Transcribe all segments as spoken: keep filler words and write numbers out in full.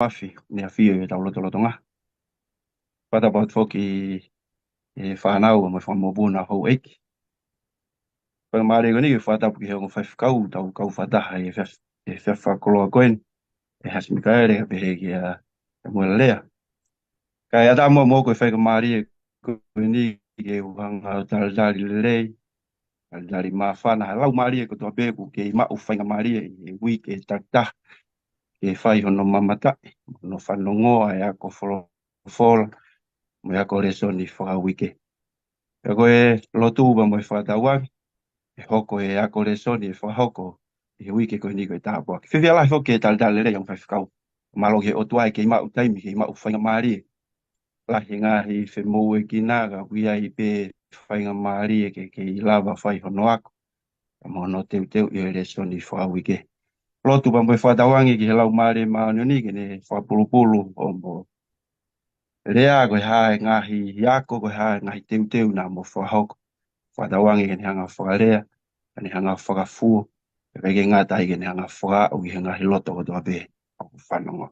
Mafi, ne afio ʻi hotau lotolotonga. Fakatapu atu foki ki he fānau mo e fanga mokopuna houʻeiki. Faingamālie ko eni ke fakatapu ki he ongo faifekau, tau kau fakataha ʻi he efiafi, ʻi he efiafi fakakoloa ko eni, ʻe Hasi Mikaele, kae pehē kia Samuela Lea. Kae ʻatā muʻa moʻoku e faingamālie ko eni ke u hanga ʻo talitali lelei, talitali māfana, ha laumālie kotoa pē ʻoku kei maʻu faingamālie ʻi he uike takitaha ke fai hono mamataʻi, hono fanongoa e ako folofola, mo e ako lēsoni fakauike. Pea ko e lotu pea mo e fakatauange, ʻe hoko e ako lēsoni ʻe fakahoko ʻi he uike ko eni ko e tāpuaki. Fiefia lahi foki ke talitali lelei ʻa e ongo faifekau. Mālō ki he ʻOtua ʻe kei maʻu taimi, kei maʻu faingamālie. Lahi e ngaahi femoʻuekina ka ʻoku ʻi ai pē faingamālie ke, ke kei lava fai hono ako, pea mo hono teuteuʻi e lēsoni fakauike. Lotu pea mo e fakatauange ki he Laumālie Māʻoniʻoni ke ne fakapulupulu hoʻomo lea, ko e hā e ngaahi ako, ko e hā e ngaahi teuteu naʻa mo fakahoko. Fakatauange ke ne hanga ʻo fakalea, ke ne hanga ʻo fakafuo, pea ʻikai ke ngata ai, ke ne hanga ʻo fakaaʻu ki he ngaahi loto kotoa pē ʻoku fanongo.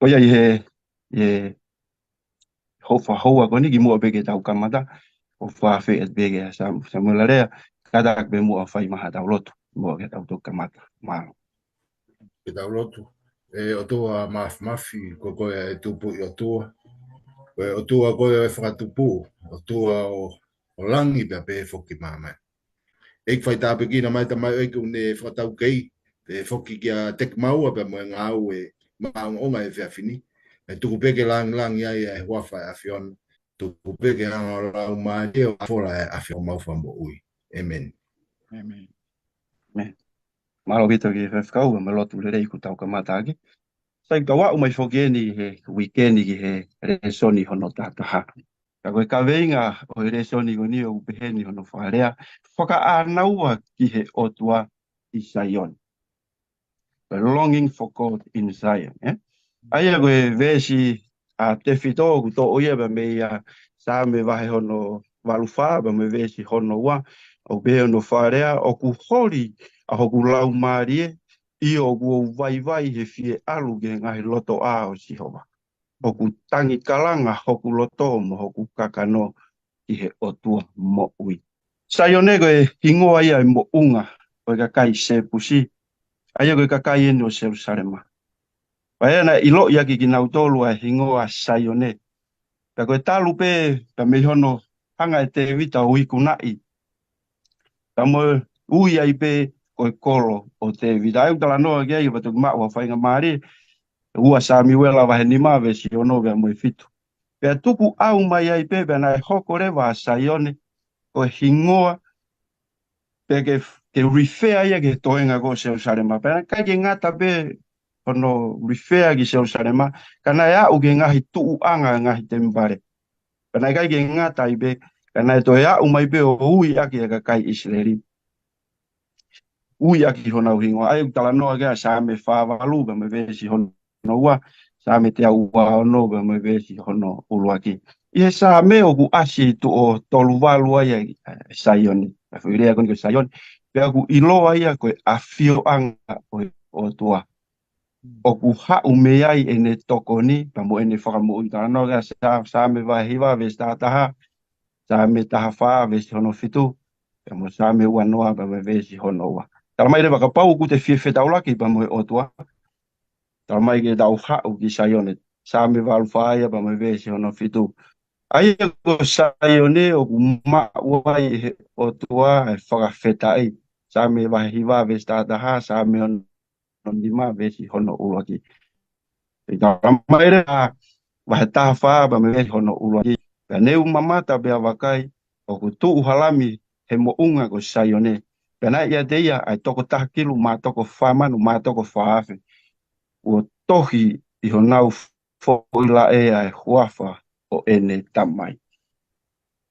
Ko ia ʻi he, ʻi he hoʻo fakahoua ko eni kimuʻa pē ke tau kamata, ʻoku ou fakaafeʻi atu pē kia Sam-, Samuela Lea, kātaki pē muʻa ʻo fai mai haʻatau lotu, kimuʻa ke tau toki kamata. Mālō. Ke tau lotu. ʻE ʻOtua Māfimafi, ko koe ʻa e tupuʻi ʻOtua. Ko e ʻOtua koe ʻo e fakatupu, ʻOtua ʻo, ʻo langi pea pehē foki māmani. ʻEiki, fai tāpuekina mai Tamai ʻEiki ʻoku ne fakataukei, pehē foki kia Tekimaua pea mo e ngāue maʻongoʻonga he efiafi ni. ʻE tuku pē ke langilangi ai ʻa e huafa ʻo e ʻAfiona. Tuku pē ke hanga ʻo laumālie ʻo ʻafola ʻa e ʻAfiona ʻo mau fakamoʻui. ʻĒmeni. ʻĒmeni. ʻĒmeni. Mālō ʻaupito ki he faifekau, mo e lotu lelei kuo tau kamata ʻaki. Sai, tau aʻu mai foki eni he uike ni ki he lēsoni hono tahataha. Ka ko e kaveinga ʻo e lēsoni ko eni ʻoku peheni hono fakalea, Fakaʻānaua ki he ʻOtua ʻi Saione. The longing for God in Zion, ē? ʻA ia ko e veesi ʻa Tēvita ʻoku toʻo ia pea mei he Saame vahe hono valu fā, pea mei he veesi hono ua, ʻoku pehē hono fakalea, ʻOku holi ʻa hoku laumālie, ʻio ʻoku ou vaivai he fie ʻalu ki he ngaahi lotoʻā ʻo Sihova. ʻOku tangi kalanga hoku loto mo hoku kakano ki he ʻOtua moʻui. Saione ko e hingoa ia ʻo e moʻunga ʻo e kakai Sepusi, ʻa ia ko e kakai eni ʻo Selusalema. Pea naʻe ʻiloʻi ʻaki kinautolu ʻa e hingoa Saione. Pea ko e talu pē, pea mei hono hanga ʻe Tēvita ʻo ikunaʻi, pea mo e ui ai pē ko e kolo ʻo Tēvita. ʻOku talanoa ki ai, pea toki maʻu ha faingamālie, ua Samuela vahe nima veesi ono pea mo e fitu. Pea tuku ʻau mai ai pē, pea naʻe hoko leva ʻa Saione ko e hingoa, pea ke, ke refer ia ki he toenga ko Selusalema. Pea naʻe ʻikai ke ngata pē hono refer ki Selusalema, ka naʻe aʻu ki he ngaahi tuʻuʻanga, ngaahi temipale. Pea naʻe ʻikai ke ngata ai pē, ka naʻe toe aʻu mai pē ʻo ui ʻaki ʻa e kakai ʻIsileli, ui ʻaki honau hingoa. ʻA ia ʻoku talanoa ki ai ʻa Saame fā valu pea mo e veesi hono ua, Saame teau ua ono pea mo e veesi hono ʻuluaki. ʻI he Saame ʻoku ʻasi tuʻo tolu valu ai ʻa Saione. ʻA e foʻi lea ko eni ko Saione, pea ʻoku ʻiloa ia ko e ʻafioʻanga ʻo e ʻOtua. ʻOku haʻu mei ai ʻene tokoni, pea mo ʻene fakamoʻui. Talanoa ki ai ʻa Sa-, Saame vahe hiva veesi taha taha, Saame taha fā veesi hono fitu, pea mo Saame ua noa pea mo e veesi hono ua. Talamai leva kapau ʻoku te fie fetaulaki pea mo e ʻOtua, talamai ke tau haʻu ki Saione. Saame valu fā ia pea mo e veesi hono fitu. ʻA ia ko Saione ʻoku maʻu ai ʻe he ʻOtua ʻa e fakafetaʻi. Saame vahe hiva veesi taha taha, Saame ono nima veesi hono ʻuluaki. ʻE talamai leva vahe taha fā pea mo e veesi hono ʻuluaki. Pea ne u mamata pea vakai, ʻoku tuʻu ha lami he moʻunga ko Saione. Pea naʻe ʻiate ia ʻa e toko taha kilu mā toko fā manu mā toko fā afe, kuo tohi ʻi honau foʻi laʻe ʻa e huafa ʻo ʻene tamai.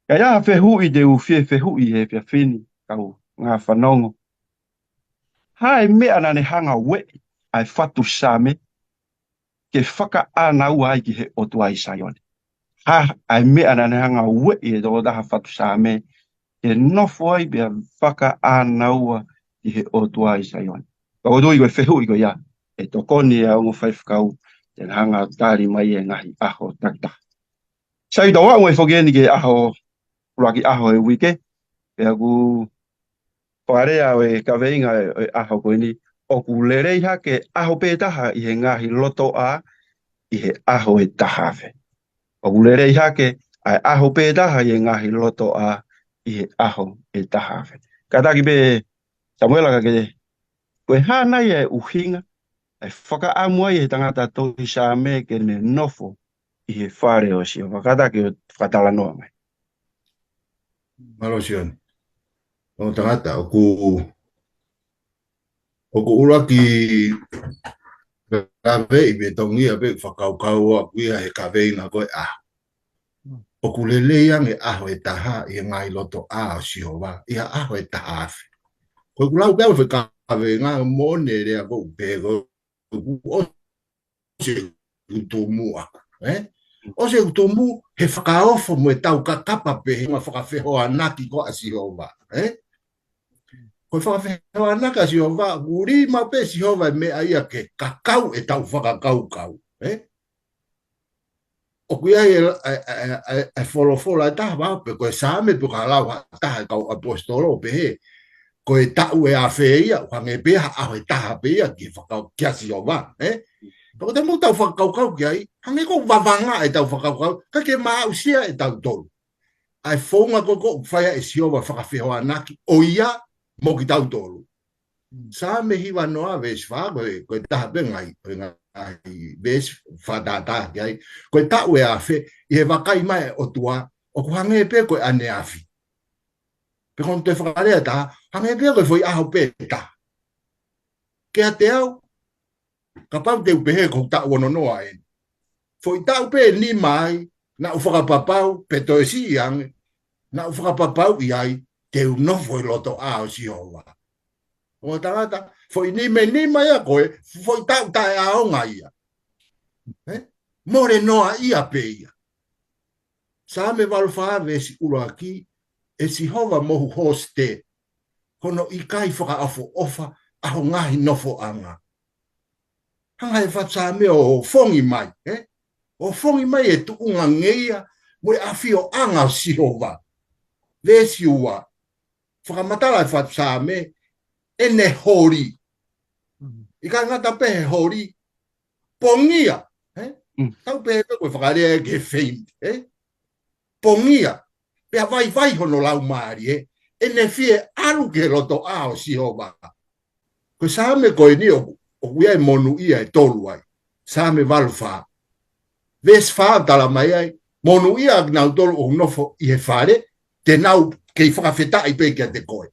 Ka ʻi ai ha fehuʻi te u fie fehuʻi he efiafi ni, kaungā fanongo. Hā e meʻa naʻa ne hanga ʻo ueʻi ʻa e fatu Saame ke fakaʻānaua ai ki he ʻOtua ʻi Saione? Hā ʻa e meʻa naʻa ne hanga ʻo ueʻi e tokotaha fatu Saame ke nofo ai pea fakaʻānaua ki he ʻOtua ʻi Saione? Ka ʻoku ou tui ko e fehuʻi ko ia ʻe tokoni ʻa e ongo faifekau te na hanga ʻo tali mai e ngaahi ʻaho takitaha. Sai, tau aʻu mai foki eni ki he ʻaho, ʻuluaki ʻaho e uike, pea ʻoku fakalea ʻa e kaveinga ʻo e ʻaho ko eni, ʻoku lelei hake ʻaho pē taha ʻi he ngaahi lotoʻā ʻi he ʻaho ʻe taha afe. ʻOku lelei hake ʻa e ʻaho pē taha ʻi he ngaahi lotoʻā ʻi he ʻaho ʻe taha afe. Kātaki pē Samuela ka ke, ko e hā nai ʻa e ʻuhinga ʻe fakaʻamu ai ʻe he tangata tohi Saame ke ne nofo ʻi he fale ʻo Sihova? Kātaki ʻo fakatalanoa mai. Mālō Sione. ʻO tangata, ʻoku, ʻoku ʻuluaki laveʻi pē tongia pē fakakaukau ʻoku ʻi ai he kaveinga ko e ʻaho. ʻOku lelei ange ʻaho ʻe taha ʻi he ngaahi lotoʻā ʻo Sihova, ʻi he ʻaho ʻe taha afe. Ko ʻeku lau pē ʻa e kaveinga mo ne lea ko ʻeku pehē ko ʻoku ʻosi ʻeku tumu ʻaku, ē? ʻOsi ʻeku tumu he fakaofo mo e taukakapa pē he ngaahi fakafehoanaki ko ē ʻa Sihova, ē? Ko e fakafehoanaki ʻa Sihova, ʻoku lima pē Sihova e meʻa ia ke kakau ʻetau fakakaukau, ē? ʻOku ʻi ai e, e, e, e, e folofola ʻe taha vā, pe ko e Saame pe ko ha lau ha taha e kau ʻaposetolo ʻo pehē, ko e taʻu ʻe afe ia, ʻoku hangē pē ha ʻaho ʻe taha pē ia ki he faka-, kia Sihova, ē? Pea ko e taimi ʻoku tau fakakaukau ki ai, hangē ʻoku vavanga ʻetau fakakaukau, ka ke maʻusia ʻe tautolu ʻa e founga ko ē ʻoku fai ai ʻe Sihova fakafehoanaki ʻo ia mo kitautolu. Saame hiva noa veesi fā, ko e, ko e taha pē ngaahi, ko e ngaahi veesi fakatātā ki ai. Ko e taʻu ʻe afe, ʻi he vakai mai ʻa e ʻOtua, ʻoku hangē pē ko e ʻaneafi. Pe ko hono toe fakalea ʻe taha, hangē pē ko e foʻi ʻaho pē ʻe taha. Kiate au, kapau te u pehē ko e taʻu ono noa eni. Foʻi taʻu pē ʻe nima ai, naʻa ku fakapapau, pe toe siʻi ange, naʻa ku fakapapauʻi ai, te u nofo ʻi he lotoʻā ʻo Sihova. ʻO tangata, foʻi nima ʻe nima ia ko e, foʻi taʻu taʻeʻaonga ia. Ē? Mole noaʻia pē ia. Saame valu fā veesi ʻuluaki, ʻE Sihova mo hoku hosite, hono ʻikai fakaʻofoʻofa ʻa ho ngaahi nofoʻanga. Hanga ʻe he fatu Saame ʻo ofongi mai, ē? ʻO ofongi mai e tuʻunga ngeia mo e ʻafioʻanga ʻo Sihova. Veesi ua, fakamatala ʻe he fatu Saame ʻene holi. Mm. ʻIkai ngata pē he holi, pongia, ē? Mm. Tau pehē pē ko e fakalea ʻe he faint, ē? Pongia, pea vaivai hono laumālie, ʻene fie ʻalu ki he lotoʻā ʻo Sihova. Ko e Saame ko eni ʻoku, ʻoku ʻi ai e monūʻia ʻe tolu ai. Saame valu fā. Veesi fā tala mai ai, monūʻia ʻa kinautolu ʻoku nofo ʻi he fale, te nau kei fakafetaʻi pē kiate koe.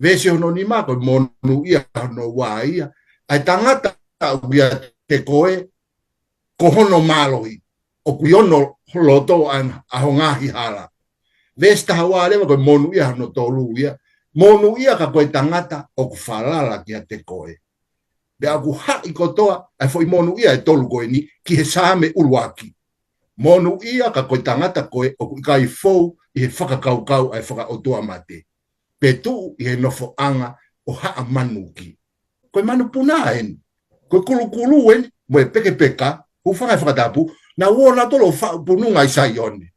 Veesi hono nima ko e monūʻia hono ua ia, ʻa e tangata ʻoku ʻiate koe, ko hono mālohi, ʻoku ʻi hono loto ʻa, ʻa ho ngaahi hala. Veesi taha ua leva ko e monūʻia hono tolu ia, monūʻia ka ko e tangata ʻoku falala kiate koe. Pea ʻoku haʻi kotoa ʻa e foʻi monūʻia ʻe tolu ko eni ki he Saame ʻuluaki. Monūʻia ka ko e tangata ko ē ʻoku ʻikai fou ʻi he fakakaukau ʻa e fakaʻotuamate, pe tuʻu ʻi he nofoʻanga ʻo haʻa manuki. Ko e manupuna eni. Ko e kulukulu eni, mo e pekepeka, hūfanga he fakatapu, naʻa nau ō nautolu ʻo faʻu pununga ʻi Saione.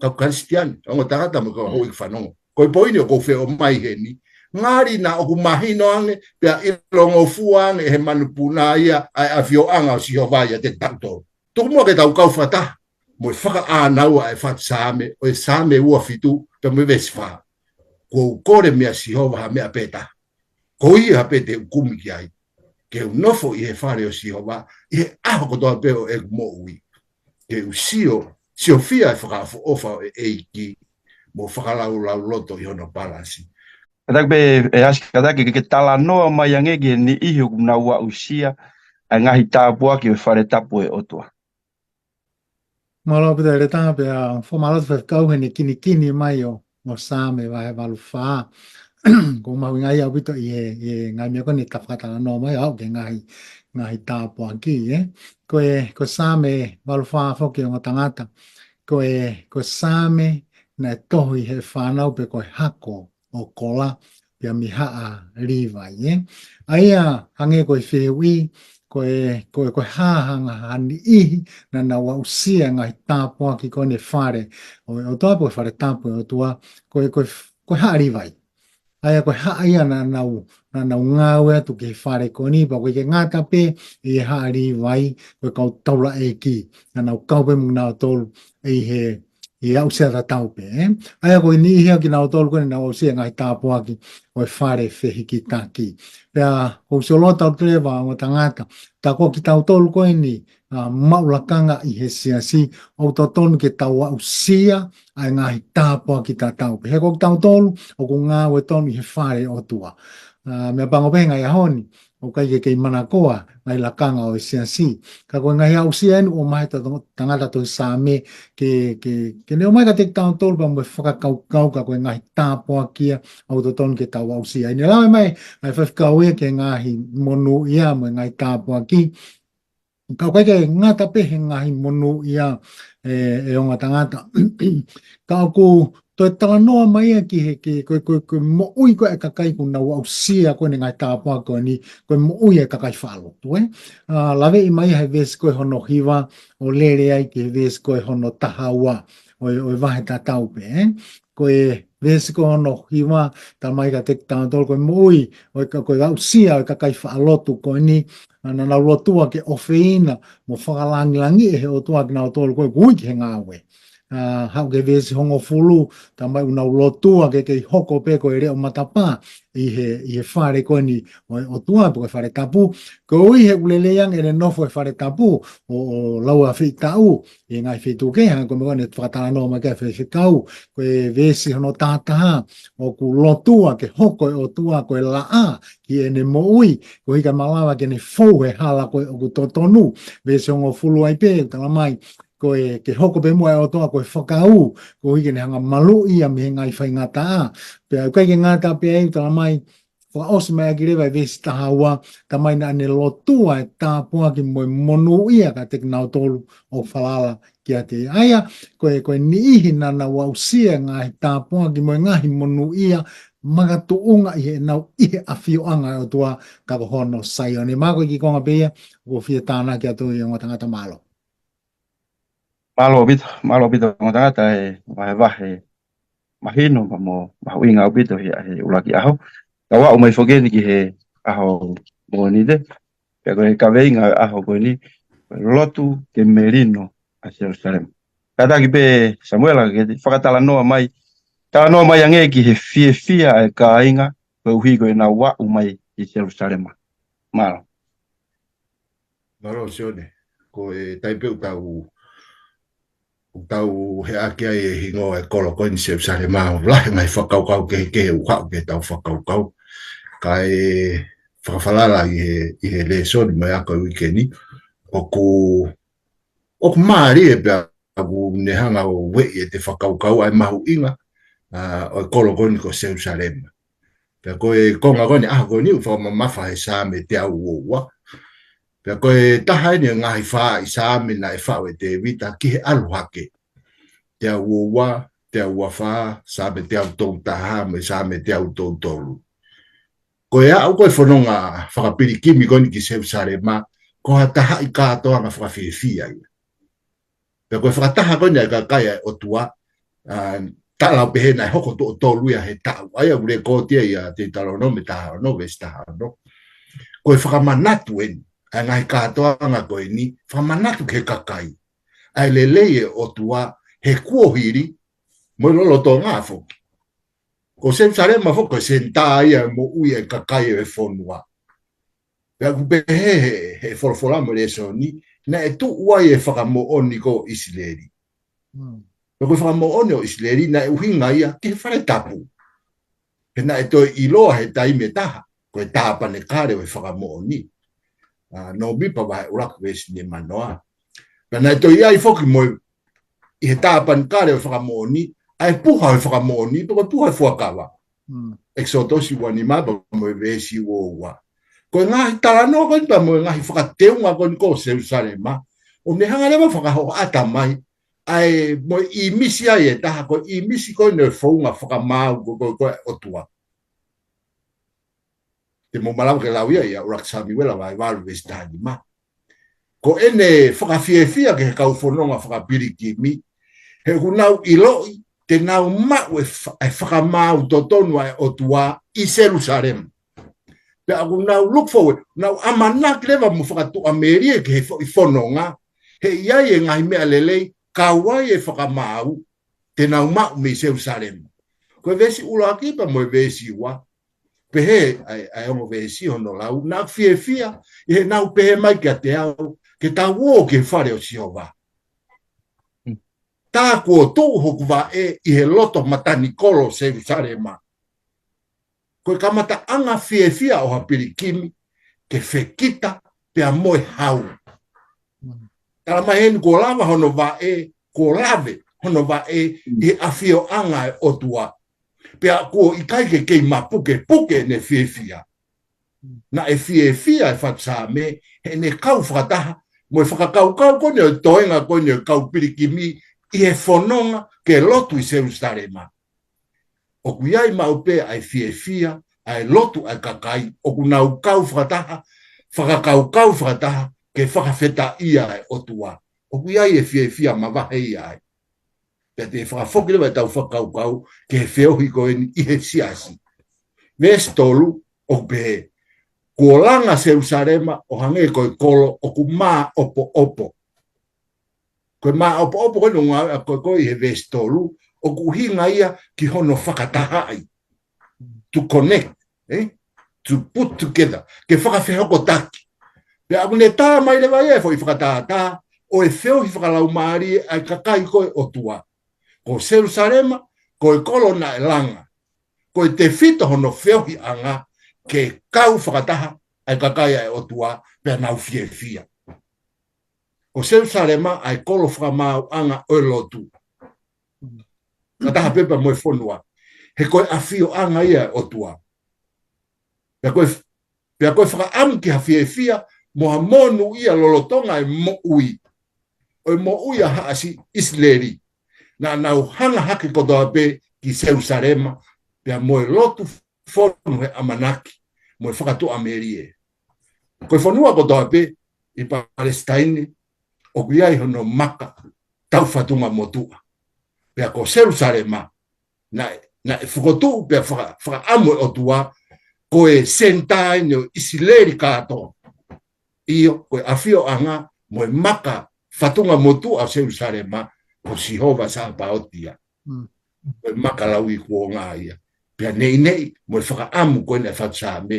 Kau Kalisitiane, ongo tangata mo e kau houʻeiki fanongo. Ko e poini ʻoku ou fie ʻomai heni, ngali naʻa ʻoku mahino ange, pea ʻilongofua ange ʻe he manupuna ia ʻa e ʻafioʻanga ʻo Sihova ʻiate kitautolu. Tuku muʻa ke tau kau fakataha mo e fakaʻānaua ʻa e fatu Saame, ʻo e Saame ua fitu, pea mo e veesi fā. Kuo u kole meia Sihova ha meʻa pē taha, ko ia pē te u kumi ki ai, ke u nofo ʻi he fale ʻo Sihova ʻi he ʻaho kotoa pē ʻo ʻeku moʻui, ke u sio, siofia e fakaʻofoʻofa ʻo e ʻEiki, mo fakalaulauloto ʻi hono palasi. Kātaki pē, ʻe ʻasi kātaki ke, ke talanoa mai ange ki he niʻihi ʻoku nau aʻusia ʻa e ngaahi tāpuaki ʻo e fale tapu ʻo e ʻOtua. Mālō ʻaupito Leta, pea fakamālō atu faifekau heʻene kinikini mai ʻo, ʻo Saame vahe valu fā. ʻOku mahuʻinga ʻaupito ʻi he, ʻi he ngaahi meʻa ko eni ʻoku ta fakatalanoa mai, aʻu ki he ngaahi, ngaahi tāpuaki, ē. Ko e, ko Saame valu fā foki ongo tangata. Ko e, ko Saame naʻe tohi ʻe he fānau pe ko e hako ʻo Kola, pea mei haʻa Līvai, ē. ʻA ia, hangē ko e fehuʻi, ko e, ko e, ko e hā ha ngaahi niʻihi naʻa nau aʻusia e ngaahi tāpuaki ko eni e fale ʻo e ʻOtua, pe ko e fale tapu ʻo e ʻOtua, ko e, ko e, ko e haʻa Līvai. ʻA ia ko e haʻa ia naʻa nau, naʻa nau ngāue atu ki he fale ko eni, pea ʻoku ʻikai ke ngata pē ʻi he haʻa Līvai, ko e kau taulaʻeiki, naʻa nau kau pē mo kinautolu ʻi he, ʻi he aʻusia tatau pē, ē? ʻA ia ko e niʻihi ia kinautolu ko eni naʻa nau aʻusia e ngaahi tāpuaki ʻo e fale fehikitaki. Pea ʻoku ou solota atu leva ongo tangata, tā ko kitautolu ko eni, ʻa, maʻu lakanga ʻi he siasi, ʻoku totonu ke tau aʻusia ʻa e ngaahi tāpuaki tatau pē. He ko kitautolu ʻoku ngāue tonu ʻi he fale ʻo e ʻOtua. ʻA, meʻapango pē he ngaahi ʻaho ni, ʻoku ʻikai ke kei manakoa ngaahi lakanga ʻo e siasi. Ka ko e ngaahi aʻusia eni ʻoku ʻomai he tangata tohi Saame ke, ke, ke ne ʻomai kiate kitautolu pea mo e fakakaukau ka ko e ngaahi tāpuaki ia ʻoku totonu ke tau aʻusia. ʻI heʻene lave mai ʻa e faifekau ia ki he ngaahi monūʻia mo e ngaahi tāpuaki. Ka ʻoku ʻikai ke ngata pē he ngaahi monūʻia, ē, ʻe ongo tangata. Ka ʻoku toe talanoa mai ia ki he, ki, ko, ko, ko e moʻui ko ē ʻa e kakai ʻoku nau aʻusia ko eni e ngaahi tāpuaki ko eni, ko e moʻui ʻa e kakai faʻa lotu, ē? ʻA, laveʻi mai ia he veesi ko ē hono hiva ʻo lele ai ki he veesi ko ē hono taha ua ʻo e, ʻo e vahe tatau pē, ē? Ko e veesi ko hono hiva, talamai kiate kitautolu ko e moʻui ʻo e ka-, ko e aʻusia ʻo e kakai faʻa lotu ko eni, ʻa, naʻa nau lotua ke ʻofeina mo fakalangilangiʻi ʻe he ʻOtua kinautolu ko ē ʻoku ui ki he ngāue. ʻA, haʻu ki he veesi hongofulu, talamai ʻoku nau lotua ke kei hoko pē ko e leʻo matapā ʻi he, ʻi he fale ko eni ʻo e ʻOtua pe ko e fale tapu. Koeʻuhi he ʻoku lelei ange ʻene nofo he fale tapu ʻo, ʻo lauafeʻi taʻu ʻi he ngaahi feituʻu kehe, hangē ko e meʻa ko eni naʻe fakatalanoa mai ki ai e faifekau, ko e veesi hono taha taha, ʻoku lotua ke hoko e ʻOtua ko e laʻā ki heʻene moʻui, koeʻuhi ka malava ke ne fou he hala ko ē ʻoku totonu. Veesi hongofulu ai pē, talamai, ko e ke hoko pē muʻa e ʻOtua ko e fakaū, koeʻuhi ke ne hanga ʻo maluʻi ia mei he ngaahi faingataʻa. Pea ʻoku ʻikai ke ngata pē ai, talamai, fakaʻosi mai ʻaki leva e veesi taha ua, talamai naʻa ne lotua e tāpuaki mo e monūʻia kiate kinautolu ʻoku falala kiate ia. ʻA ia, ko e, ko e niʻihi naʻa nau aʻusia e ngaahi tāpuaki mo e ngaahi monūʻia makatuʻunga ʻi heʻenau ʻi he ʻafioʻanga ʻo e ʻOtua ka ko hono Saione. Mā ko e kiʻi konga pē ia, ʻoku ou fie tānaki atu ʻi he ongo tangata, mālō. Mālō ʻaupito, mālō ʻaupito ongo tangata e vahevahe mahino pea mo mahuʻinga ʻaupito ia he ʻuluaki ʻaho. Tau aʻu mai foki eni ki he ʻaho Mōnite, pea ko e kaveinga ʻo e ʻaho ko eni, lotu ke melino ʻa Selusalema. Kātaki pē Samuela ke fakatalanoa mai, talanoa mai ange ki he fiefia ʻa e kāinga, koeʻuhi ko ʻenau aʻu mai ki Selusalema. Mālō. Mālō Sione, ko e taimi pē ʻoku tau, ʻoku tau heʻaki ai e hingoa e kolo ko eni Selusalema, ʻoku lahi e ngaahi fakakaukau kehekehe ʻoku haʻu ki heʻetau fakakaukau. Kae fakafalala ʻi he, ʻi he lēsoni mo e ako e uike ni, ʻoku, ʻoku mālie pea ʻoku ne hanga ʻo ueʻi ʻete fakakaukau ʻa e mahuʻinga, ʻa, ʻo e kolo ko eni ko Selusalema. Pea ko e konga ko eni ʻaho ko eni ʻoku fakamamafa he Saame teau ua ua. Pea ko e taha eni e ngaahi fā ʻi Saame naʻe faʻu ʻe Tēvita ki he ʻalu hake. Teau ua ua, teau ua fā, Saame teau tolu taha, mo e Saame teau tolu tolu. Ko e aʻu ko ē fononga fakapilikimi ko eni ki Selusalema, ko ha tahaʻi kātoanga fakafiefia ia. Pea ko e fakataha ko eni ʻa e kakai ʻa e ʻOtua, ʻa, talau pehē naʻe hoko tuʻo tolu ia he taʻu. ʻA ia ʻoku lekooti ia ʻia Teutalōnome taha ono, veesi taha ono. Ko e fakamanatu eni, ʻa e ngaahi kātoanga ko eni, fakamanatu ki he kakai ʻa e lelei ʻa e ʻOtua he kuohili, mo e lolotonga foki. Ko Selusalema foki ko e senitā ia e moʻui ʻa e kakai ʻo e fonua. Pea ʻoku pehē he, he folofola mo e lēsoni, naʻe tuʻu ai e fakamoʻoni ko ʻIsileli. Mm. Pea ko e fakamoʻoni ʻo ʻIsileli, naʻe ʻuhinga ia ki he fale tapu. He naʻe toe ʻiloa he taimi ʻe taha, ko e tāpanekale ʻo e fakamoʻoni. ʻA, Nōmipa vahe ʻuluaki veesi nimanoa. Pea naʻe toe ʻi ai foki mo e ʻi he tāpanekale ʻo e fakamoʻoni, ʻa e puha ʻo e fakamoʻoni, pe ko e puha ʻo e fuakava. Mm. ʻEkisoto ua nima pea mo e veesi ua ua. Ko e ngaahi talanoa ko eni pea mo e ngaahi fakateunga ko eni ko Selusalema, ʻoku ne hanga leva fakahohaʻa mai, ʻa e mo e ʻīmisi ai e taha, ko e ʻīmisi ko eni ʻo e founga fakamaau ko, ko, ko e ʻOtua. te mou malava ke lau ia ʻi he ʻUluaki Samiuela vahe valu veesi taha nima. Ko ʻene fakafiefia ki he kau fononga fakapilikimi, he ʻoku nau ʻiloʻi te nau maʻu e fa-, e fakamaau totonu ʻa e ʻOtua ʻi Selusalema. Pea ʻoku nau look forward, nau ʻamanaki leva mo fakatuʻamelie ki he foʻi fononga, he ʻi ai e ngaahi meʻa lelei, kau ai e fakamaau te nau maʻu mei Selusalema. Ko e veesi ʻuluaki pea mo e veesi ua, pehē ʻa e, ʻa e ongo veesi hono lau, naʻa ku fiefia ʻi heʻenau pehē mai kiate au, ke tau ō ki he fale ʻo Sihova. Tā kuo tuʻu hoku vaʻe ʻi he loto matanikolo ʻo Selusalema. Ko e kamataʻanga fiefia ʻo ha pilikimi, ke fekita pea mo e hau. Tala mai heni kuo lava hono vaʻe, kuo lave hono vaʻe ʻi he ʻafioʻanga ʻo e ʻOtua. Pea kuo ʻikai ke kei mapukepuke ʻene fiefia. Naʻe fiefia e fatu Saame, heʻene kau fakataha, mo e fakakaukau ko eni ʻo e toenga ko eni ʻo e kau pilikimi ʻi he fononga ke lotu ʻi Selusalema. ʻOku ʻi ai maʻu pē ʻa e fiefia, ʻa e lotu ʻa e kakai, ʻoku nau kau fakataha, fakakaukau fakataha, ke fakafetaʻia ʻa e ʻOtua. ʻOku ʻi ai e fiefia mavahe ia ai. Pea te fakafoki leva ʻetau fakakaukau ki he feohi ko eni ʻi he siasi. Veesi tolu, ʻoku pehē, kuo langa Selusalema ʻo hangē ko e kolo ʻoku māʻopoʻopo. Ko e māʻopoʻopo ko eni ʻoku ngāueʻaki ko ē ʻi he veesi tolu, ʻoku ʻuhinga ia ki hono fakatahaʻi. To connect, eh? To put together. Ke fakafehokotaki. Pea ʻoku ne tā mai leva ia e foʻi fakatātā ʻo e feohi fakalaumālie ʻa e kakai ko ē ʻo e ʻOtua. Ko Selusalema, ko e kolo naʻe langa. Ko e tefito hono feohiʻanga ke kau fakataha ʻa e kakai ʻa e ʻOtua, pea nau fiefia. Ko Selusalema ʻa e kolo fakamaauʻanga ʻo e lotu. Fakataha pē pea mo e fonua. He ko e ʻafioʻanga ia ʻo e ʻOtua. Pea ko e, pea ko e fakaʻamu ki ha fiefia mo ha monūʻia lolotonga e moʻui. ʻO e moʻui ʻa haʻa ʻIsileli. Naʻa nau hanga hake kotoa pē ki Selusalema, pea mo e lotu fonu he ʻamanaki, mo e fakatuʻamelie. Ko e fonua kotoa pē ʻi Palesitaine, ʻoku ʻi ai hono maka taufatungamotuʻa. Pea ko Selusalema, naʻe, naʻe fokotuʻu pea faka-, fakaʻamu e ʻOtua, ko e senitā eni ʻo ʻIsileli kātoa. ʻIo, ko e ʻafioʻanga mo e maka fatungamotuʻa ʻo Selusalema, ko Sihova Sāpaoti ia. Mm. Ko e maka lauikuonga ia. Pea neʻineʻi mo e fakaʻamu ko eni ʻa e fatu Saame,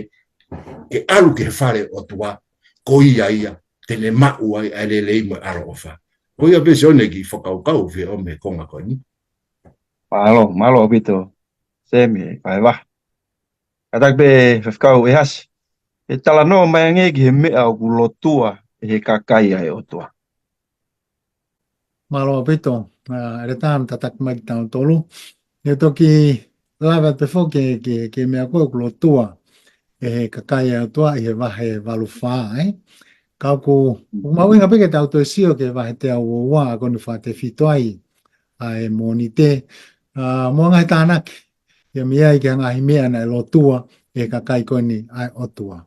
ke ʻalu ki he fale ʻo e ʻOtua, ko ia ia te ne maʻu ai ʻa e lelei mo e ʻaloʻofa. Ko ia pē Sione kiʻi fakakaukau ʻoku ou fie ʻomai he konga ko eni. Mālō, mālō ʻaupito, Semi, ʻa e vahe. Kātaki pē Faifekau ʻEhasi, ʻe talanoa mai ange ki he meʻa ʻoku lotua ʻe he kakai ʻa e ʻOtua. Mālō ʻaupito, ʻa, ʻEletā, tataki mai kitautolu. ʻE toki lave atu pē foki ki he, ki he, ki he meʻa ko ē ʻoku lotua ʻe he kakai ʻa e ʻOtua ʻi he vahe valu fā, ē? Ka ʻoku, ʻoku mahuʻinga pē ke tau toe sio ki he vahe teau ua ua, ʻa ko eni ʻoku fakatefito ai ʻa e Mōnite, ʻa, mo e ngaahi tānaki ia mei ai ki he ngaahi meʻa naʻe lotua ʻe he kakai ko eni ʻa e ʻOtua.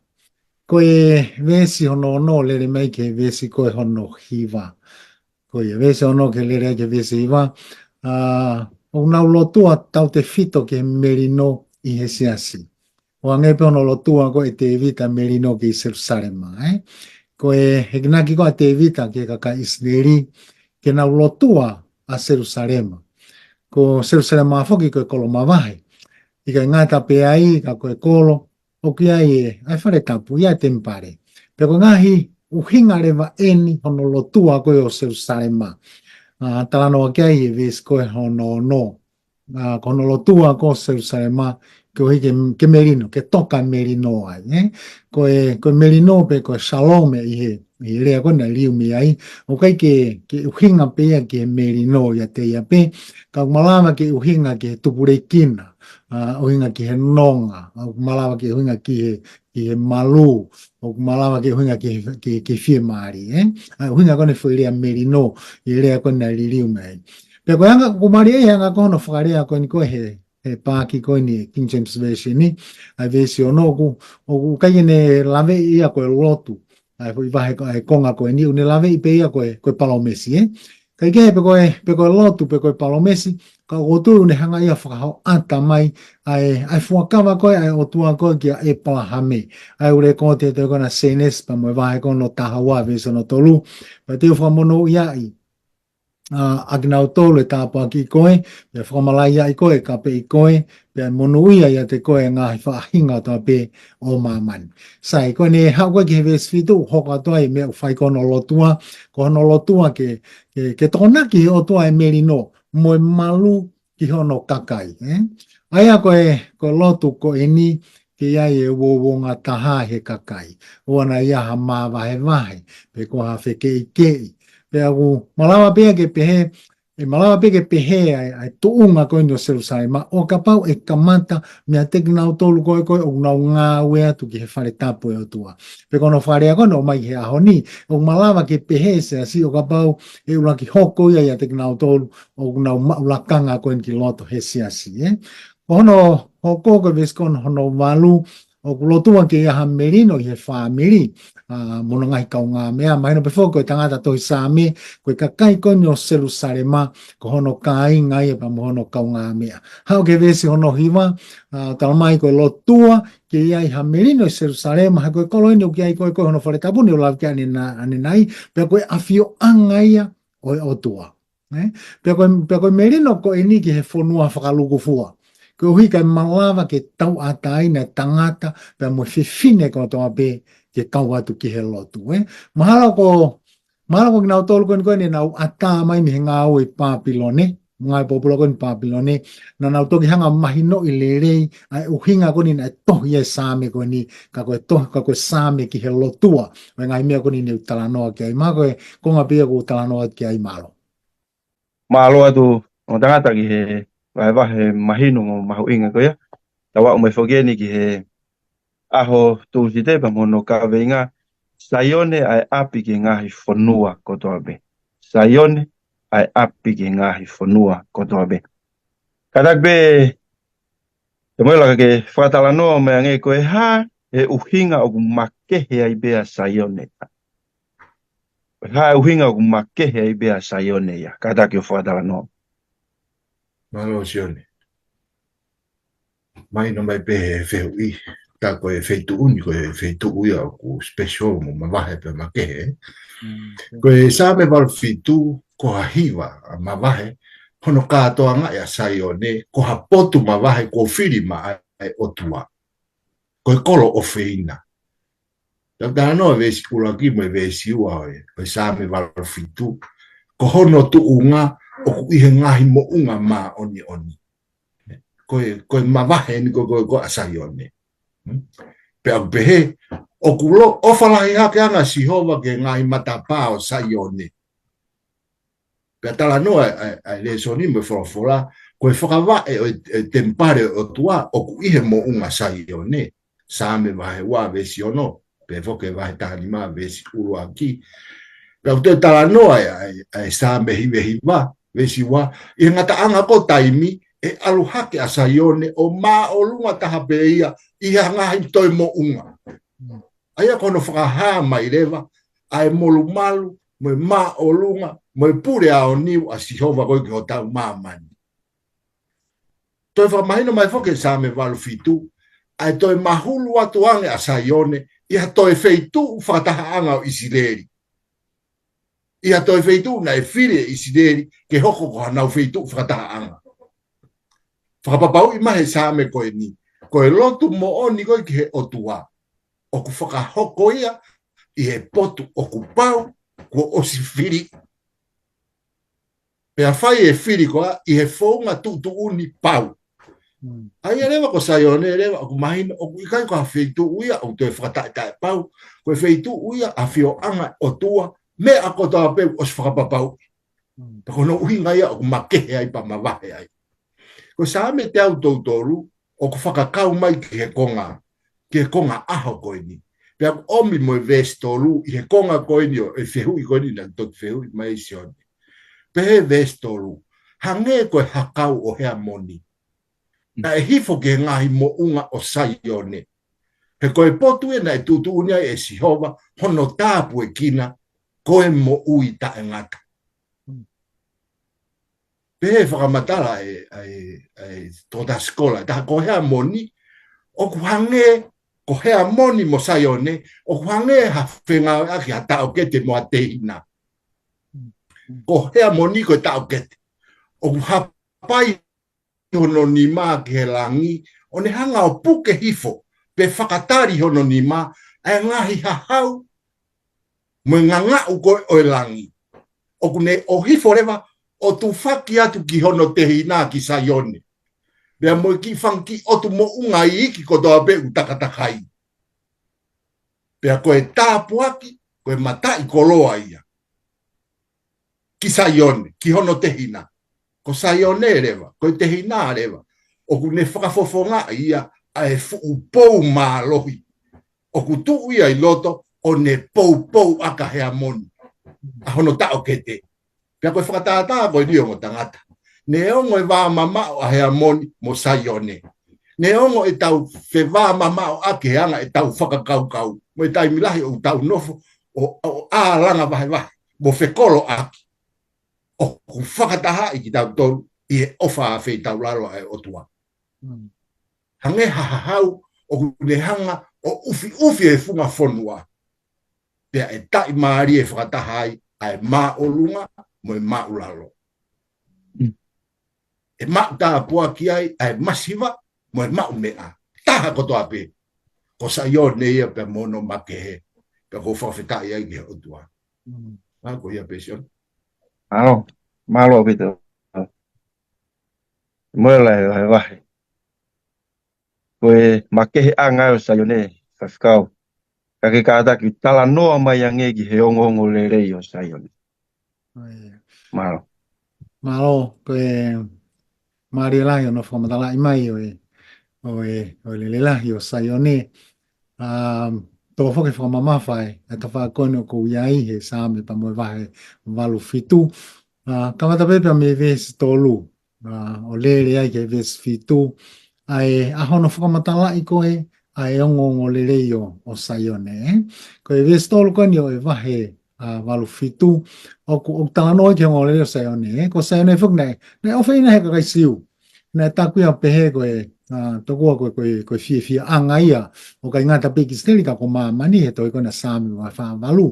Ko e veesi hono ono lele mai ki he veesi ko ē hono hiva. Ko ia, veesi ono ke lele ai ki he veesi hiva. ʻA, ʻoku nau lotua tautefito ki he melino ʻi he siasi. ʻO hangē pē hono lotua ko ē ʻe Tēvita melino ki Selusalema, ē? Ko e enginaki ko ē ʻa Tēvita ki he kakai ʻIsileli, ke nau lotua ʻa Selusalema. Ko Selusalema foki ko e kolo mavahe. ʻIkai ngata pē ai, ka ko e kolo, ʻoku ʻi ai e, ʻa e fale tapu, ʻi ai e temipale. Pea ko e ngaahi ʻuhinga leva eni hono lotua ko ē ʻo Selusalema. ʻA, talanoa ki ai e veesi ko ē hono ono. ʻA, ko hono lotua ko ē ʻo Selusalema, koeʻuhi ke, ke melino, ke toka melino ai, ē? Ko e, ko e melino pe ko e shalom ʻi he, ʻi he lea ko ē naʻe liliu mei ai, ʻoku ʻikai ke, ke ʻuhinga pē ia ki he melino ʻiate ia pē, ka ʻoku malava ke ʻuhinga ki he tupulekina, ʻa, ʻuhinga ki he nonga, ʻoku malava ke ʻuhinga ki he, ki he malū, ʻoku malava ke ʻuhinga ki he, ki, ki he fiemālie, ē? ʻA, ʻuhinga ko eni foʻi lea melino, ʻi he lea ko ē naʻe liliu mei ai. Pea ko e anga, ʻoku mālie ʻa e anga ko ē hono fakalea ko eni ko ē he, he paaki ko eni King James Version ni, ʻa e veesi ono ʻoku, ʻoku ʻikai ke ne laveʻi ia ko e lotu, ʻa e foʻi vahe ko, ʻa e konga ko eni, ʻoku ne laveʻi pē ia ko e, ko e palōmesi, ē? Kae kehe pe ko e, pe ko e lotu, pe ko e palōmesi, ka ʻoku ou tui ʻoku ne hanga ia ʻo fakahoʻata mai ʻa e, ʻa e fuakava ko ē ʻa e ʻOtua ko ē kia ʻĒpalahame. ʻA ia ʻoku lēkooti ʻe he tohi ko ena Sēnesi pea mo e vahe ko hono taha ua veesi hono tolu. Pea te u fakamonūʻiaʻi ʻa, ʻa kinautolu ʻe tāpuakiʻi koe, pea fakamalaiaʻi koe ʻe kapeʻi koe, pea monūʻia ʻiate koe ʻa e ngaahi faʻahinga kotoa pē ʻo māmani. Sai, ko ʻene haʻu ko ē ki he veesi fitu, hoko atu ai e meʻa ʻoku fai ko hono lotua, ko hono lotua ke, ke, ke tokonaki ʻe he ʻOtua e melino, mo e malu ki hono kakai, ē? ʻA ia ko e, ko e lotu ko eni, ke ʻi ai e uouongataha he kakai. ʻOua naʻa ʻi ai ha māvahevahe, pe ko ha fekeʻikeʻi. Pea ʻoku malava pē ke pehē, ʻe malava pē ke pehē ʻa e, ʻa e tuʻunga ko eni ʻo Selusalema, ʻo kapau ʻe kamata meiate kinautolu ko ē ko ē ʻoku nau ngāue atu ki he fale tapu ʻo e ʻOtua. Pe ko hono fakalea ko ē naʻe ʻomai he ʻaho ni, ʻoku malava ke pehē ʻe he siasi ʻo kapau ʻe ʻuluaki hoko ia ʻiate kinautolu ʻoku nau maʻu lakanga ko eni ki loto he siasi, ē? Ko hono hoko ko e veesi ko hono valu, ʻoku lotua ke ʻi ai ha melino ʻi he fāmili, ʻa, mo hono ngaahi kaungāmeʻa, mahino pē foki ko e tangata tohi Saame, ko e kakai ko eni ʻo Selusalema, ko hono kāinga ia pea mo hono kaungāmeʻa. Haʻu ki he veesi hono hiva, ʻa, talamai ko e lotua ke ʻi ai ha melino ʻi Selusalema, he ko e kolo eni ʻoku ʻi ai ko ē ko ē hono fale tapu ni ʻoku lave ki ai ʻanenai, pea ko e ʻafioʻanga ia ʻo e ʻOtua. Ē? Pea ko e, pea ko e melino ko eni ki he fonua fakalūkufua. Koeʻuhi kae malava ke tauʻatāina e tangata, pea mo e fefine kotoa pē ke kau atu ki he lotu, ē? Mahalo ko, mahalo ko kinautolu ko eni ko ē naʻa nau ʻatā mai mei he ngāue ʻi Pāpilone, ngāue pōpula ko eni ʻi Pāpilone, naʻa nau toki hanga ʻo mahinoʻi lelei ʻa e ʻuhinga ko eni naʻe tohi ai e Saame ko eni, ka ko e tohi, ka ko e Saame ki he lotua, ʻo e ngaahi meʻa ko eni naʻe talanoa ki ai, mahalo ko e konga pē ia ʻoku talanoa ki ai. Mālō. Mālō atu ongo tangata ki he vahevahe mahino mo mahuʻinga ko ia. Tau aʻu mai foki eni ki he ʻaho Tūsite pea mo hono kaveinga, Saione ʻa e ʻapi ki he ngaahi fonua kotoa pē. Saione ʻa e ʻapi ki he ngaahi fonua kotoa pē. Kātaki pē, Samuela, ka ke fakatalanoa mai ange ko e hā e ʻuhinga ʻoku makehe ai pē ʻa Saione. Ko e hā e ʻuhinga ʻoku makehe ai pē ʻa Saione ia. Kātaki ʻo fakatalanoa. Mālō Sione. Mahino mai pē he fehuʻi, tā ko e feituʻu ni, ko e feituʻu ia ʻoku special mo mavahe pea makehe. Mm. Ko e Saame valu fitu, ko ha hiva ʻa mavahe, hono kātoangaʻi ʻa Saione, ko ha potu mavahe, ko e fili maʻa e ʻOtua. Ko e kolo ʻofeina. Tau talanoa veesi ʻuluaki mo e veesi ua ʻo e, ʻo e Saame valu fitu. Ko hono tuʻunga ʻoku ʻi he ngaahi moʻunga māʻoniʻoni. Ko e, ko e mavahe eni ko, ko, ko ʻa Saione. Hmm? Pea ʻoku pehē, ʻoku lo, ʻofa lahi hake ange ʻa Sihova ki he ngaahi matapā ʻo Saione. Pea talanoa ʻa e, ʻa e, ʻa e lēsoni mo e folofola, ko e fakavaʻe ʻo e, e temipale ʻo e ʻOtua, ʻoku ʻi he moʻunga Saione. Saame vahe ua veesi ono, pea foki vahe taha nima veesi ʻuluaki. Pea ʻoku toe talanoa ʻa e, ʻa e, ʻa e Saame hiva hiva, veesi ua, ʻi he ngataʻanga ko ē taimi, ʻe ʻalu hake ʻa Saione ʻo māʻolunga taha pē ia ʻi he ngaahi toe moʻunga. ʻA ia ko hono fakahā mai leva ʻa e molumalu, mo e māʻolunga, mo e pule aoniu ʻa Sihova ko ē ki hotau māmani. Toe fakamahino mai foki ʻe Saame valu fitu, ʻa e toe mahulu atu ange ʻa Saione, ʻi ha toe feituʻu fakatahaʻanga ʻo ʻIsileli. ʻI ha toe feituʻu naʻe fili ʻe ʻIsileli, ke hoko ko hanau feituʻu fakatahaʻanga. Fakapapauʻi mai he Saame ko eni, ko e lotu moʻoni ko ē ki he ʻOtua, ʻoku fakahoko ia ʻi he potu ʻoku pau, kuo ʻosi fili. Pea fai e fili ko ia ʻi he founga tuʻutuʻuni pau. Mm. ʻA ia leva ko Saione leva ʻoku mahino ʻoku ʻikai ko ha feituʻu ia ʻoku toe fakataʻetaʻe pau. Ko e feituʻu ia ʻafioʻanga ʻOtua, meʻa kotoa pē ʻosi fakapapauʻi. Mm. Pea ko hono ʻuhinga ia ʻoku makehe ai pea mavahe ai. Ko Saame teau tolu tolu, ʻoku fakakau mai ki he konga, ki he konga ʻaho ko eni. Pea ʻoku ʻomi mo e veesi tolu, ʻi he konga ko eni ʻo e fehuʻi ko eni naʻe toki fehuʻi mai ʻe Sione. Pehē veesi tolu, hangē ko e hakau ʻo Heamoni. Naʻe hifo ki he ngaahi moʻunga ʻo Saione. He ko e potu ē naʻe tuʻutuʻuni ai ʻe Sihova hono tāpuekina, ko e moʻui taʻengata. Pehē fakamatala ʻe, ʻe, ʻe Toketā Sikola, tā ko Heamoni, ʻoku hangē ko Heamoni mo Saione, ʻoku hangē ha fengāueʻaki ha taʻokete mo ha tehina. Ko Heamoni ko e taʻokete. ʻOku hapai hono nima ki he langi, ʻo ne hanga ʻo puke hifo, pe fakatali hono nima, ʻa e ngaahi hahau, mo e ngangaʻu ko ē ʻo e langi. ʻOku ne ʻohifo leva, ʻo tufaki atu ki hono tehina ki Saione. Pea mo e kiʻi fanga kiʻi ʻotu moʻunga iiki kotoa pē ʻoku takatakai. Pea ko e tāpuaki, ko e mataʻikoloa ia. Ki Saione, ki hono tehina. Ko Saione leva, ko e tehina leva. ʻOku ne fakafofongaʻi ia ʻa e fuʻu pou mālohi. ʻOku tuʻu ia ʻi loto ʻo ne poupou ʻaki ʻa Heamoni. ʻA hono taʻokete. Pea ko e fakatātā ko eni ongo tangata. Neongo e vāmamaʻo ʻa Heamoni mo Saione. Neongo ʻetau fevāmamaʻoʻaki he anga ʻetau fakakaukau. Mo e taimi lahi ʻoku tau nofo ʻo, ʻo ʻā langa vahevahe. Mo fekoloʻaki. ʻOku fakatahaʻi kitautolu ʻi he ʻofa ʻa feitaulalo ʻa e ʻOtua. Hangē ha hahau ʻoku ne hanga ʻo ʻufiʻufi e funga fonua. Pea ʻe taʻimālie fakataha ai ʻa e māʻolunga mo e māʻulalo. ʻE maʻu tāpuaki ai ʻa e masiva mo e maʻumeʻa. Taha kotoa pē. Ko Saione ia pea mo hono makehe. Pea ʻoku ou fakafetaʻi ai ki he ʻOtua. ʻA ko ia pē Sione. Mālō, mālō ʻaupito. Mo e lahi vahevahe. Ko e makeheʻanga ʻo Saione, faifekau. Ka ke kātaki talanoa mai ange ki he ongoongolelei ʻo Saione. Mālō. Mālō, ko e mālie lahi hono fakamatalaʻi mai ʻo e, ʻo e, ʻo e lele lahi ʻo Saione. Um, tō foki fakamamafa e, e tafaʻaki ko eni ʻoku ʻi ai he Saame pea mo e vahe valu fitu. Uh, kamata pē pea mei he veesi tolu. ʻA, ʻo lele ai ki he veesi fitu, ʻa e, ʻa hono fakamatalaʻi ko ē, ʻa e ongoongolelei ʻo, ʻo Saione, ē? Ko e veesi tolu ko eni ʻo e vahe, ʻa, valu fitu, ʻoku, ʻoku talanoa ki he ongoongolelei ʻo Saione, ē? Ko Saione foki naʻe, naʻe ʻofeina he kakai Siu. Naʻe taku ia pehē ko e, ʻa, tokua ko e, ko e, ko e fiefiaʻanga ia, ʻoku ʻikai ngata pē ki ʻIsileli ka ko māmani he tohi ko ena Saame vahe fā valu.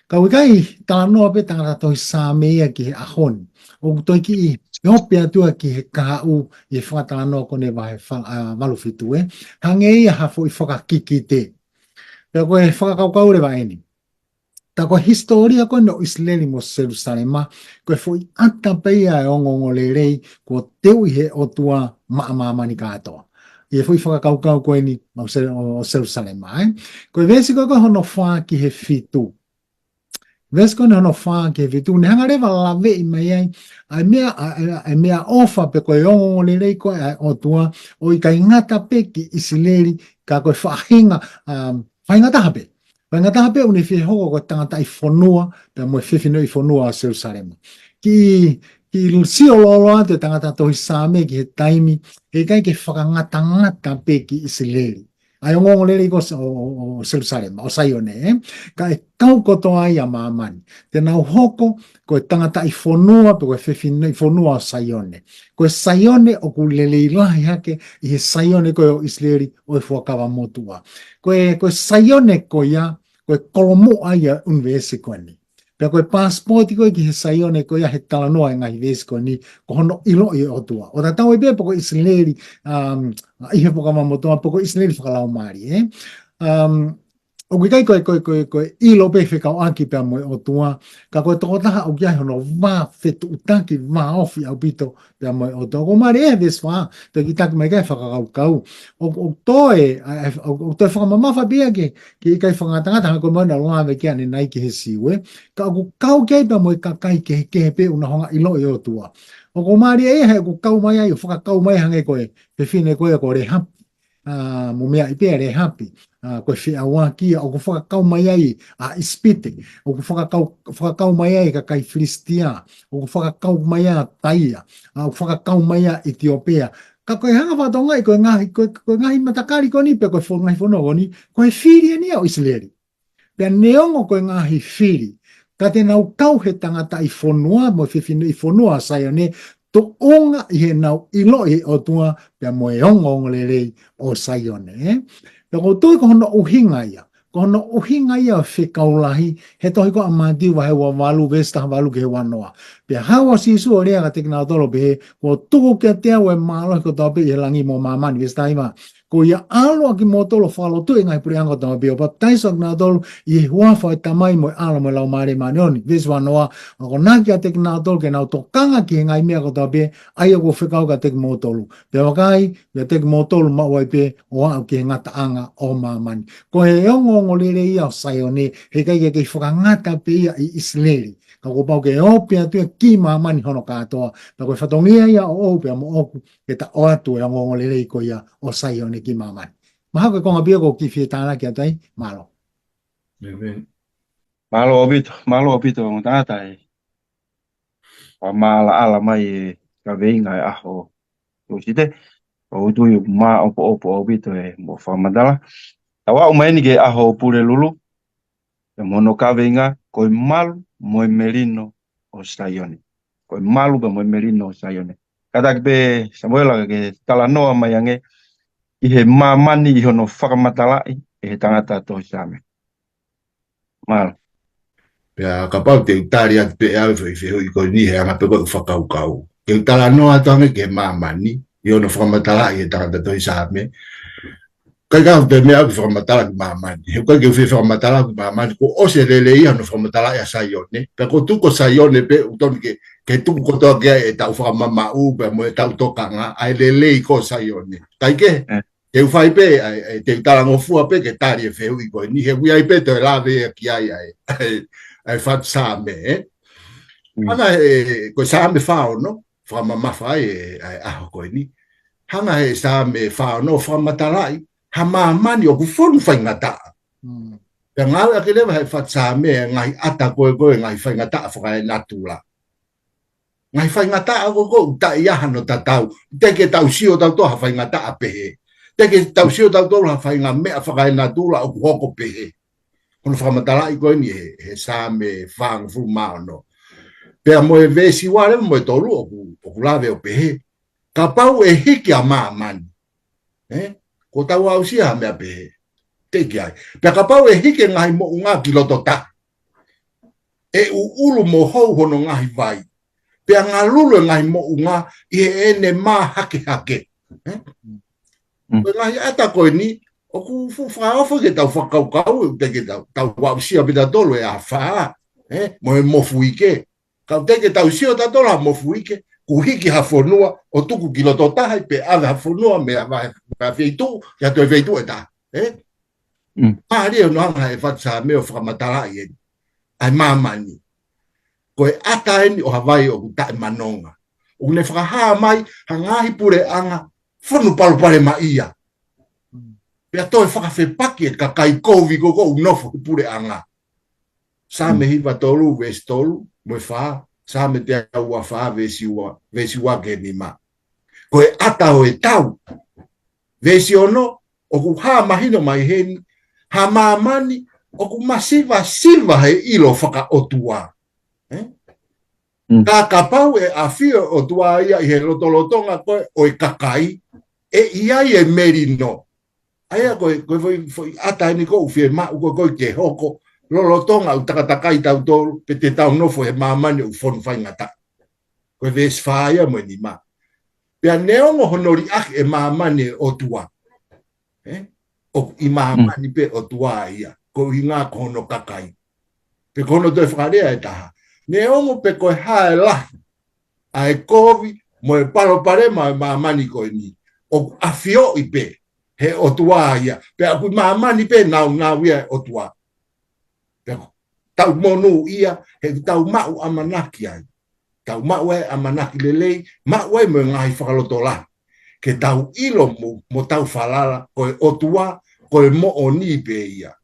Ka ʻoku ʻikai talanoa pē tangata tohi Saame ia ki he ʻaho ni. ʻOku toe kiʻi ope atu ia ki he kahaʻu ʻi he fakatalanoa ko eni vahe fa-, ʻa, valu fitu ē. Hangē ia ha foʻi fakakikite. Pea ko e fakakaukau leva eni. Tā ko e hisitōlia ko eni ʻo ʻIsileli mo Selusalema, ko e foʻi ʻata pē ia e ongoongolelei kuo teuʻi he ʻOtua maʻa māmani kātoa. ʻI he foʻi fakakaukau ko eni ʻo Se-, ʻo, ʻo Selusalema, ē. Ko e veesi ko ē ko hono fā ki he fitu. Veesi ko eni hono fā ki he fitu, ne hanga leva ʻo laveʻi mai ai, ʻa e meʻa, ʻa, ʻa, ʻa e meʻaʻofa pe ko e ongoongolelei ko ē ʻa e ʻOtua, ʻo ʻikai ngata pē ki ʻIsileli, ka ko e faʻahinga, um, faʻahinga taha pē. Faʻahinga taha pē ʻoku ne fie hoko ko e tangataʻi fonua, pea mo e fefine ʻi fonua ʻo Selusalema. Kiʻi, kiʻi sio lōloa atu e tangata tohi Saame ki he taimi, heʻikai ke fakangatangata pē ki ʻIsileli. ʻA e ongoongolelei ko ē ʻo, ʻo, ʻo, ʻo Selusalema, ʻo Saione, ē? Ka ʻe kau kotoa ai ʻa māmani. Te nau hoko, ko e tangataʻi fonua, pe ko e fefine ʻi fonua ʻo Saione. Ko e Saione ʻoku lelei lahi hake, ʻi he Saione ko ē ʻo ʻIsileli, ʻo e fuakava motuʻa. Ko e, ko e Saione ko ia, ko e kolomuʻa ia ʻunivēsi ko eni. Pea ko e passport ko ē ki he Saione ko ia he talanoa e ngaahi veesi ko eni, ko hono ʻiloʻi e ʻOtua. ʻO tatau ai pē pe ko ʻIsileli, um, ʻi he fuakava motuʻa, pe ko ʻIsileli fakalaumālie, ē? Um, ʻoku ʻikai ko e, ko e, ko e, ko e ʻilo pē fekauʻaki pea mo e ʻOtua, ka ko e tokotaha ʻoku ʻi ai hono vā fetuʻutaki, vā ofi ʻaupito pea mo e ʻOtua. ʻOku mālie e veesi fā, toe kiʻi taki mai ki ai e fakakaukau. ʻOku, ʻoku toe, ʻa, ʻa, ʻoku, ʻoku toe fakamamafa pē ia ke, ke ʻikai fakangatangata, hangē ko e meʻa naʻa ku lave ki ai ʻanenai ki he Siu, ē. Ka ʻoku kau ki ai pea mo e kakai kehekehe pē ʻoku nau hanga ʻo ʻiloʻi e ʻOtua. ʻOku mālie ia he ʻoku kau mai ai, ʻo fakakau mai hangē ko e fefine ko ē ko Lēhapi. ʻA, mo meaʻi pē ʻa Lēhapi. ʻA, ko e feʻauaki ia ʻoku fakakau mai ai ʻa ʻIsipite. ʻOku fakakau, fakakau mai ai kakai Filisitia. ʻOku fakakau mai ai ʻa Taia. ʻA, ʻoku fakakau mai ai ʻa ʻItiopea. Ka ko e hanga fakatokangaʻi, ko e ngaahi, ko e, ko e ngaahi matakali ko eni, pe ko e fo-, ngaahi fonua ko eni, ko e fili eni ia ʻo ʻIsileli. Pea neongo ko e ngaahi fili, ka te nau kau he tangataʻi fonua, mo e fefineʻi fonua ʻo Saione, tuʻunga ʻi heʻenau ʻiloʻi e ʻOtua, pea mo e ongoongolelei ʻo Saione, ē? Pea ʻoku ou tui ko hono ʻuhinga ia, ko hono ʻuhinga ia ʻo e fekau lahi, he tohi ko ia ʻa Mātiu vahe ua valu, veesi taha valu ki he ua noa. Pea haʻu ʻa Sīsū ʻo lea kiate kinautolu ʻo pehē, kuo tuku kiate au e mālohi kotoa pē ʻi he langi mo māmani, veesi taha hiva. Ko ia ʻalu ʻa kimoutolu ʻo fakalotuʻi e ngaahi puleʻanga kotoa pē, ʻo papitaiso ʻa kinautolu ʻi he huafa ʻo e Tamai mo e ʻAlo mo e Laumālie Māʻoniʻoni, veesi ua noa. ʻO akonaki kiate kinautolu ke nau tokanga ki he ngaahi meʻa kotoa pē, ʻa ia kuo fekau kiate kimoutolu. Pea vakai, kiate kimoutolu maʻu ai pē ʻo aʻu ki he ngataʻanga ʻo māmani. Ko e ongoongolelei ia ʻo Saione, heʻikai ke kei fakangata pē ia ʻi ʻIsileli. Ka kuo pau ke ope atu ia ki māmani hono kātoa. Pea ko e fatongia ia ʻoʻou pea moʻoku, ke ta ʻoatu e ongoongolelei ko ia ʻo Saione ki māmani. Mahalo ko e konga pē ia ʻoku ou kiʻi fie tānaki atu ai, mālō. ʻĒmeni. Mālō ʻaupito, mālō ʻaupito, ongo tangata ē. Fakamaʻalaʻala mai e kaveinga e ʻaho Tūsite. ʻOku ou tui ʻoku maʻopoʻopo ʻaupito e mo fakamatala. Tau aʻu mai eni ki he ʻaho Pulelulu. Pea mo hono kaveinga, ko e malu mo e melino ʻo Saione. Ko e malu pea mo e melino ʻo Saione. Kātaki pē Samuela ke talanoa mai ange ʻi he māmani ʻi hono fakamatalaʻi ʻe he tangata tohi Saame. Mālō. Pea kapau te u tali atu pē ʻe au e foʻi fehuʻi ko eni he anga pē ko ʻeku fakakaukau. Ke u talanoa atu ange ki he māmani, ʻi hono fakamatalaʻi ʻe he tangata tohi Saame. ʻIkai ke u toe meʻa au ke fakamatala ki māmani. He ʻikai ke u fie fakamatala ki māmani, kuo ʻosi e lelei ia hono fakamatalaʻi ʻa Saione. Pea ko e tuku ko Saione pē, ʻoku totonu ke, ke tuku kotoa ki ai ʻetau fakamamaʻu, pea mo ʻetau tokanga, ʻa e lelei ko Saione. ʻIkai ke, ʻĒ. Te u fai pē, ʻa e, ʻa e, te u talangofua pē ke tali e fehuʻi ko eni, he ʻoku ʻi ai pē toe lave ia ki ai, ʻa e, ʻa e, ʻa e fatu Saame, ē? Mm. Hanga he, ko e Saame fā ono, fakamamafa ai e, ʻa e ʻaho ko eni. Hanga he Saame fā ono ʻo fakamatalaʻi ha māmani ʻoku fonu faingataʻa. Mm. Pea ngāueʻaki leva he fatu Saame e ngaahi ʻata ko ē ko e ngaahi faingataʻa fakaenatula. Ngaahi faingataʻa ko ē ko ē ʻoku taʻe ʻi ai hano tatau. Teʻeki ke tau sio tautolu ha faingataʻa pehē. Teʻeki ke tau sio tautolu ha faingameʻa fakaenatula ʻoku hoko pehē. Ko hono fakamatalaʻi ko eni he, he Saame fāngofulu mā ono. Pea mo e veesi ua leva mo e tolu ʻoku, ʻoku lave ʻo pehē. Kapau ʻe hiki ʻa māmani. Ē? Kuo tau aʻusia ha meʻa pehē. Teʻeki ai. Pea kapau ʻe hiki e ngaahi moʻunga ki loto tahi. ʻE ʻuʻulu mo hou hono ngaahi vai. Pea ngalulu e ngaahi moʻunga ʻi heʻene mā hakehake. Ē? Mm. Ko e ngaahi ʻata ko eni, ʻoku fuʻu fakaofo ke tau fakakaukau, teʻeki ke tau, tau aʻusia pē tautolu e afā. Ē? Mo e mofuike. Ka ʻoku teʻeki ke tau sio tautolu ha mofuike, kuo hiki ha fonua, ʻo tuku ki loto tahi, pe ʻave ha fonua, mei ha vahe, vahe feituʻu, ki ha toe feituʻu ʻe taha. Ē? Mm. Mālie hono hanga he fatu Saame ʻo fakamatalaʻi eni. ʻA e māmani. Ko e ʻata eni ʻo ha vai ʻoku taʻemanonga. ʻOku ne fakahā mai, ha ngaahi puleʻanga, fonu palopalemaʻia. Mm. Pea toe fakafepaki e kakai kovi ko ē ʻoku nofo he puleʻanga. Saame Mm. hiva tolu, veesi tolu, mo e fā, Saame teau ua fā, veesi ua, veesi ua ki he nima. Ko e ʻata ʻo e tau. Veesi ono, ʻoku hā mahino mai heni, ha māmani, ʻoku masivasiva he ʻilo fakaʻotua. Ē? Mm. Ka kapau ʻe ʻafio e ʻOtua ia ʻi he lotolotonga ko ē ʻo e kakai, ʻe ʻi ai e melino. ʻA ia ko e, ko e foʻi, foʻi ʻata eni ʻoku fiemaʻu ko ē ko ē ke hoko, lolotonga ʻoku takatakai tautolu, pe te tau nofo he māmani ʻoku fonu faingataʻa. Ko e veesi fā ia mo e nima. Pea neongo hono liʻaki e māmani ʻe he ʻOtua. Ē? ʻOku ʻi māmani Mm. pē ʻOtua ia, ko e ʻuhinga ko hono kakai. Pe ko hono toe fakalea ʻe taha. Neongo pe ko e hā e lahi ʻa e kovi mo e palopalema ʻo e māmani ko eni. ʻOku ʻafioʻi pē he ʻOtua ia. Pea ʻoku ʻi māmani pē nāunau ia e ʻOtua. Pea ʻoku tau monūʻia, he ʻoku tau maʻu ʻamanaki ai. Tau maʻu ai ʻamanaki lelei, maʻu ai mo e ngaahi fakalotolahi. Ke tau ʻilo mo, mo tau falala, ko e ʻOtua, ko e moʻoni pē ia.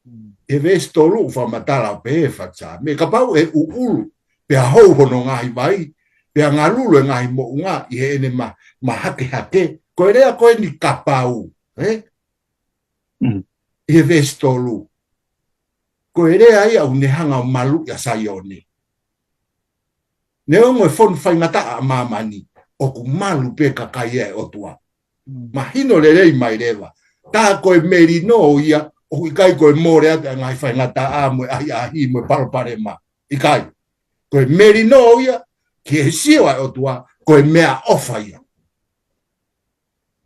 Mm. He veesi tolu ʻoku fakamatala ʻo pehē he fatu Saame, kapau ʻe ʻuʻulu, pea hou hono ngaahi vai, pea ngalulu e ngaahi moʻunga ʻi heʻene ma, mahakehake. Ko e lea ko eni kapau, ē? Mm. ʻI he veesi tolu. Ko e lea ia ʻoku ne hanga ʻo maluʻi ʻa Saione. Neongo e fonu faingataʻa ʻa māmani, ʻoku malu pē kakai ʻa e ʻOtua. Mm. Mahino lelei mai leva. Tā ko e melino ia, ʻoku ʻikai ko e mole atu ʻa e ngaahi faingataʻa mo e ʻahiʻahi mo e palopalema. ʻIkai. Ko e melino ia, ki he sio ʻa e ʻOtua, ko e meʻaʻofa ia.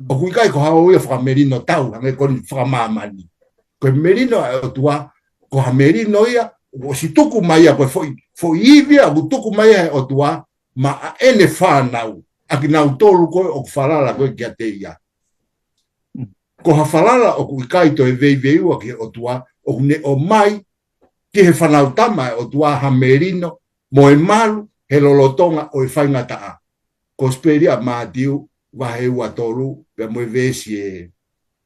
ʻOku ʻikai ko ha ʻo ia fakamelino tau, hangē ko eni fakamāmani. Ko e melino ʻa e ʻOtua, ko ha melino ia, ʻoku ʻosi tuku mai ia ko e foʻi, foʻi ivi ia, ʻoku tuku mai ia ʻe he ʻOtua, maʻa ʻene fānau, ʻa kinautolu ko ē ʻoku falala ko ē kiate ia. Ko ha falala ʻoku ʻikai toe veiveiua ki he ʻOtua, ʻoku ne ʻomai ki he fānau tama ʻa e ʻOtua ha melino, mo e malu, he lolotonga ʻo e faingataʻa. Kosipeli ʻa Mātiu, vahe ua tolu, pea mo e veesi ē,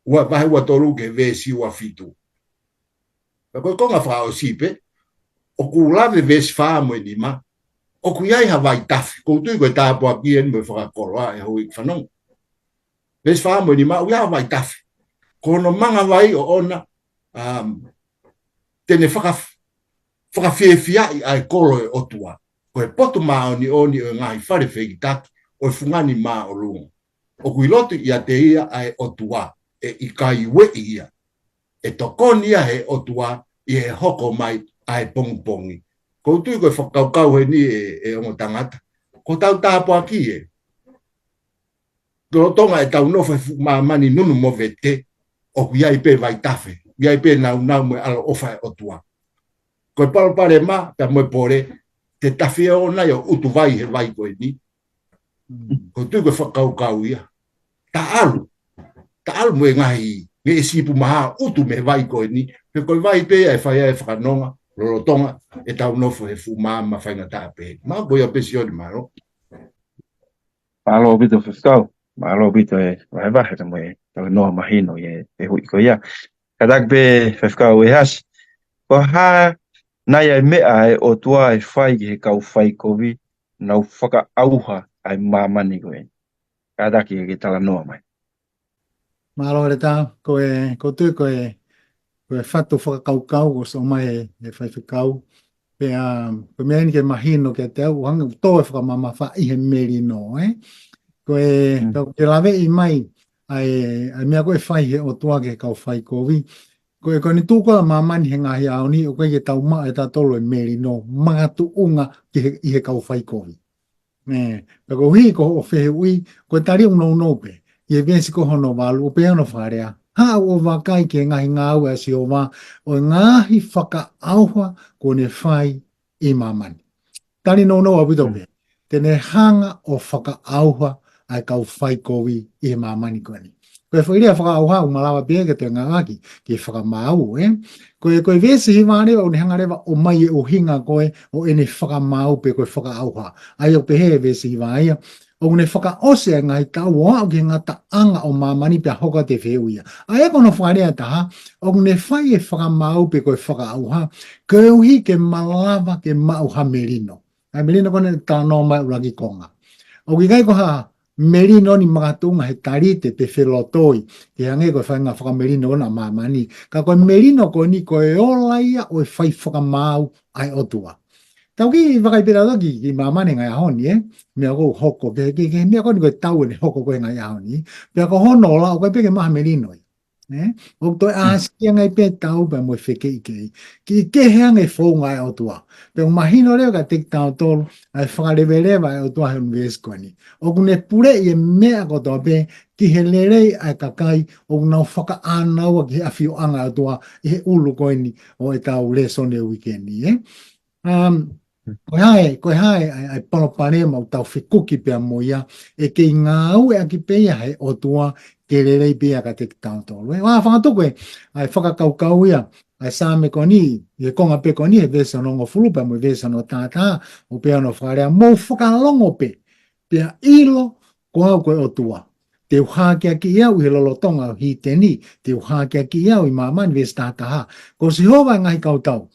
ua, vahe ua tolu ki he veesi ua fitu. Pea ko e konga fakaʻosi pē, ʻoku lave veesi fā mo e nima, ʻoku ʻi ai ha vaitafe, ʻoku ou tui ko e tāpuaki eni mo e fakakoloa ʻe houʻeiki fanongo. Veesi fā mo e nima, ʻoku ʻi ai ha vaitafe. Ko hono manga vai ʻoʻona, um, te ne faka, fakafiefiaʻi ʻa e kolo ʻo e ʻOtua. Ko e potu māʻoniʻoni ʻo e ngaahi fale fehikitaki, ʻo e fungani māʻolunga. ʻOku ʻi loto ʻiate ia ʻa e ʻOtua, ʻe ʻikai ueʻi ia. ʻE tokoni ia he ʻOtua, ʻi he hoko mai ʻa e pongipongi. ʻOku ou tui ko e fakakaukau heni ē, ʻe ongo tangata. Ko hotau tāpuaki ē. Lolotonga ʻetau nofo he fuʻu māmani nunu mo vete, ʻoku ʻi ai pē vaitafe, ʻi ai pē nāunau mo e ʻaloʻofa ʻa e ʻOtua. Ko e palopalema, pea mo e pole, te tafe ʻo nai ʻo ʻutu vai he vai ko eni. Mm. ʻOku ou tui ko e fakakaukau ia. Taʻalu, taʻalu mo e ngaahi, ngeʻesi ipu maha ʻutu mei he vai ko eni, he ko e vai pē ia ʻe fai ai e fakanonga, lolotonga, ʻetau nofo he fuʻu māmani faingataʻa pē. Mālō ko ia pē Sione, mālō. Mālō ʻaupito Faifekau, mālō ʻaupito e vahevahe mo e talanoa mahino ʻi he, ʻi he hui ko ia. Kātaki pē Faifekau ʻEhasi, ko e hā nai ʻa e meʻa ʻa e ʻOtua ʻe fai ki he kau faikovi, nau fakaʻauha ʻa e māmani ko ē. Kātaki ke talanoa mai. Mālō Leta, ko e, ʻoku ou tui ko e, ko e fatu fakakaukau kuo ʻosi ʻomai ʻe he, he Faifekau. Pea, ko e meʻa eni ke mahino kiate au, ʻoku hangē ʻoku tō e fakamamafa ʻi he melino, ē? Ko e, Mm. pea ʻoku ke laveʻi mai, ʻa e, ʻa e meʻa ko ē ʻe fai he ʻOtua ki he kau faikovi. Ko e, ko eni tuku ʻa māmani he ngaahi ʻaho ni, ʻoku ʻikai ke tau maʻu ʻe tautolu e melino, makatuʻunga ki he, ʻi he kau faikovi. Ē, pea koeʻuhi ko hoʻo fehuʻi, ko e tali ʻoku nounou pē, ʻi he veesi ko hono valu, ʻoku pehē hono fakalea. Haʻu ʻo vakai ki he ngaahi ngāue ʻa Sihova, ʻo e ngaahi fakaʻauha kuo ne fai ʻi māmani. Tali nounou ʻaupito Mm. pē, te ne hanga ʻo fakaʻauha ʻa e kau faikovi ʻi he māmani ko eni. Ko e foʻi lea fakaʻauha ʻoku malava pē ke toe ngāueʻaki, ke fakamaau, ē? Ko e, ko e veesi hiva leva, ʻoku ne hanga leva ʻo ʻomai e ʻuhinga ko ē, ʻo ʻene fakamaau pe ko e fakaʻauha. ʻA ia ʻoku pehē he veesi hiva ia, ʻoku ne fakaʻosi ʻa e ngaahi taʻu ʻo aʻu ki he ngataʻanga ʻo māmani pea hoko atu e fehuʻi ia. ʻA ia ko hono fakalea ʻe taha, ʻoku ne fai e fakamaau pe ko e fakaʻauha, koeʻuhi ke malava ke maʻu ha melino. ʻA e melino ko eni talanoa mai ʻuluaki konga. ʻOku ʻikai ko ha melino ni makatuʻunga he talite pe felotoi, ke hangē ko e faʻahinga fakamelino ko ena ʻa māmani. Ka ko e melino ko eni ko e ola ia ʻo e fai fakamaau ʻa e ʻOtua. Tau kiʻi vakai pē tautolu ki, ki māmani he ngaahi ʻaho ni, ē? Meʻa ʻoku hoko, ke, ke, ke, meʻa ko eni ko e tau ʻene hoko ko ē he ngaahi ʻaho ni. Pea ko hono ola, ʻoku ʻikai pē ke maʻu ha melino ia. Ē? ʻOku toe Mm. ʻāsiki ange pē tau pea mo e fekeʻikeʻi. Kiʻi kehe ange founga ʻa e ʻOtua. Pea ʻoku mahino leva kiate kitautolu, ʻa e fakaleveleva ʻa e ʻOtua he ʻunivēsi ko eni. ʻOku ne puleʻi e meʻa kotoa pē, ki he lelei ʻa e kakai, ʻoku nau fakaʻānaua ki he ʻafioʻanga ʻa e ʻOtua, ʻi he ʻulu ko eni, ʻo ʻetau lēsoni e uike ni, ē? Um, ko e hā e, ko e hā e, ʻa e, ʻa e palopalema ʻoku tau fekuki pea mo ia, ʻe kei ngāueʻaki pē ia he ʻOtua ke lelei pē ia kiate kitautolu. Ē, ʻoua fakatuku ē, ʻa e fakakaukau ia, ʻa e Saame ko eni, ʻi he konga pē ko eni, he veesi hono hongofulu pea mo e veesi hono taha taha, ʻoku pehē hono fakalea, mou fakalongo pē, pea ʻilo ko au ko e ʻOtua. Te u hakeakiʻi au ʻi he lolotonga ʻo Hiteni, te u hakeakiʻi au ʻi māmani, veesi taha taha. Ko Sihova ʻo e ngaahi kautau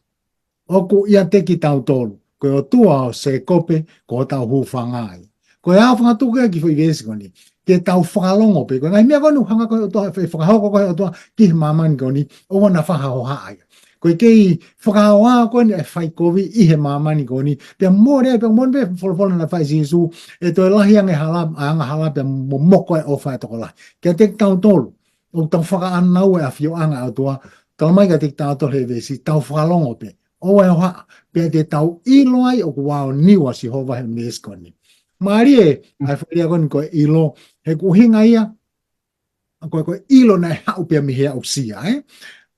ʻoku ʻiate kitautolu. Ko e ʻOtua ʻo Sēkope, ko hotau hūfanga ia. Ko e ʻuhinga ʻoku tuku ki ai e kiʻi foʻi veesi ko eni, ke tau fakalongo pē. Ko e ngaahi meʻa ko eni ʻoku hanga ko ē ʻOtua, ʻe fakahoko ko ē ʻOtua ki he māmani ko eni, ʻoua naʻa fakahohaʻa ia. Ko e kei fakahohaʻa ko eni ʻa e fai kovi ʻi he māmani ko eni. Pea mole, pea mole pē folofola naʻe fai ʻe Sīsū, ʻe toe lahi ange hala, angahala pea momoko e ʻofa ʻa e tokolahi. Kiate kitautolu ʻoku tau fakaʻānaua e ʻafioʻanga ʻa e ʻOtua, talamai kiate kitautolu he veesi, tau fakalongo pē. ʻOua ʻe hohaʻa, pea te tau ʻilo ai ʻoku ʻaoniu ʻa Sihova he veesi ko eni. Mālie ʻa e foʻi lea ko eni ko e ʻilo, he ko e ʻuhinga ia, ko e, ko e ʻilo naʻe haʻu pē mei he aʻusia, ē?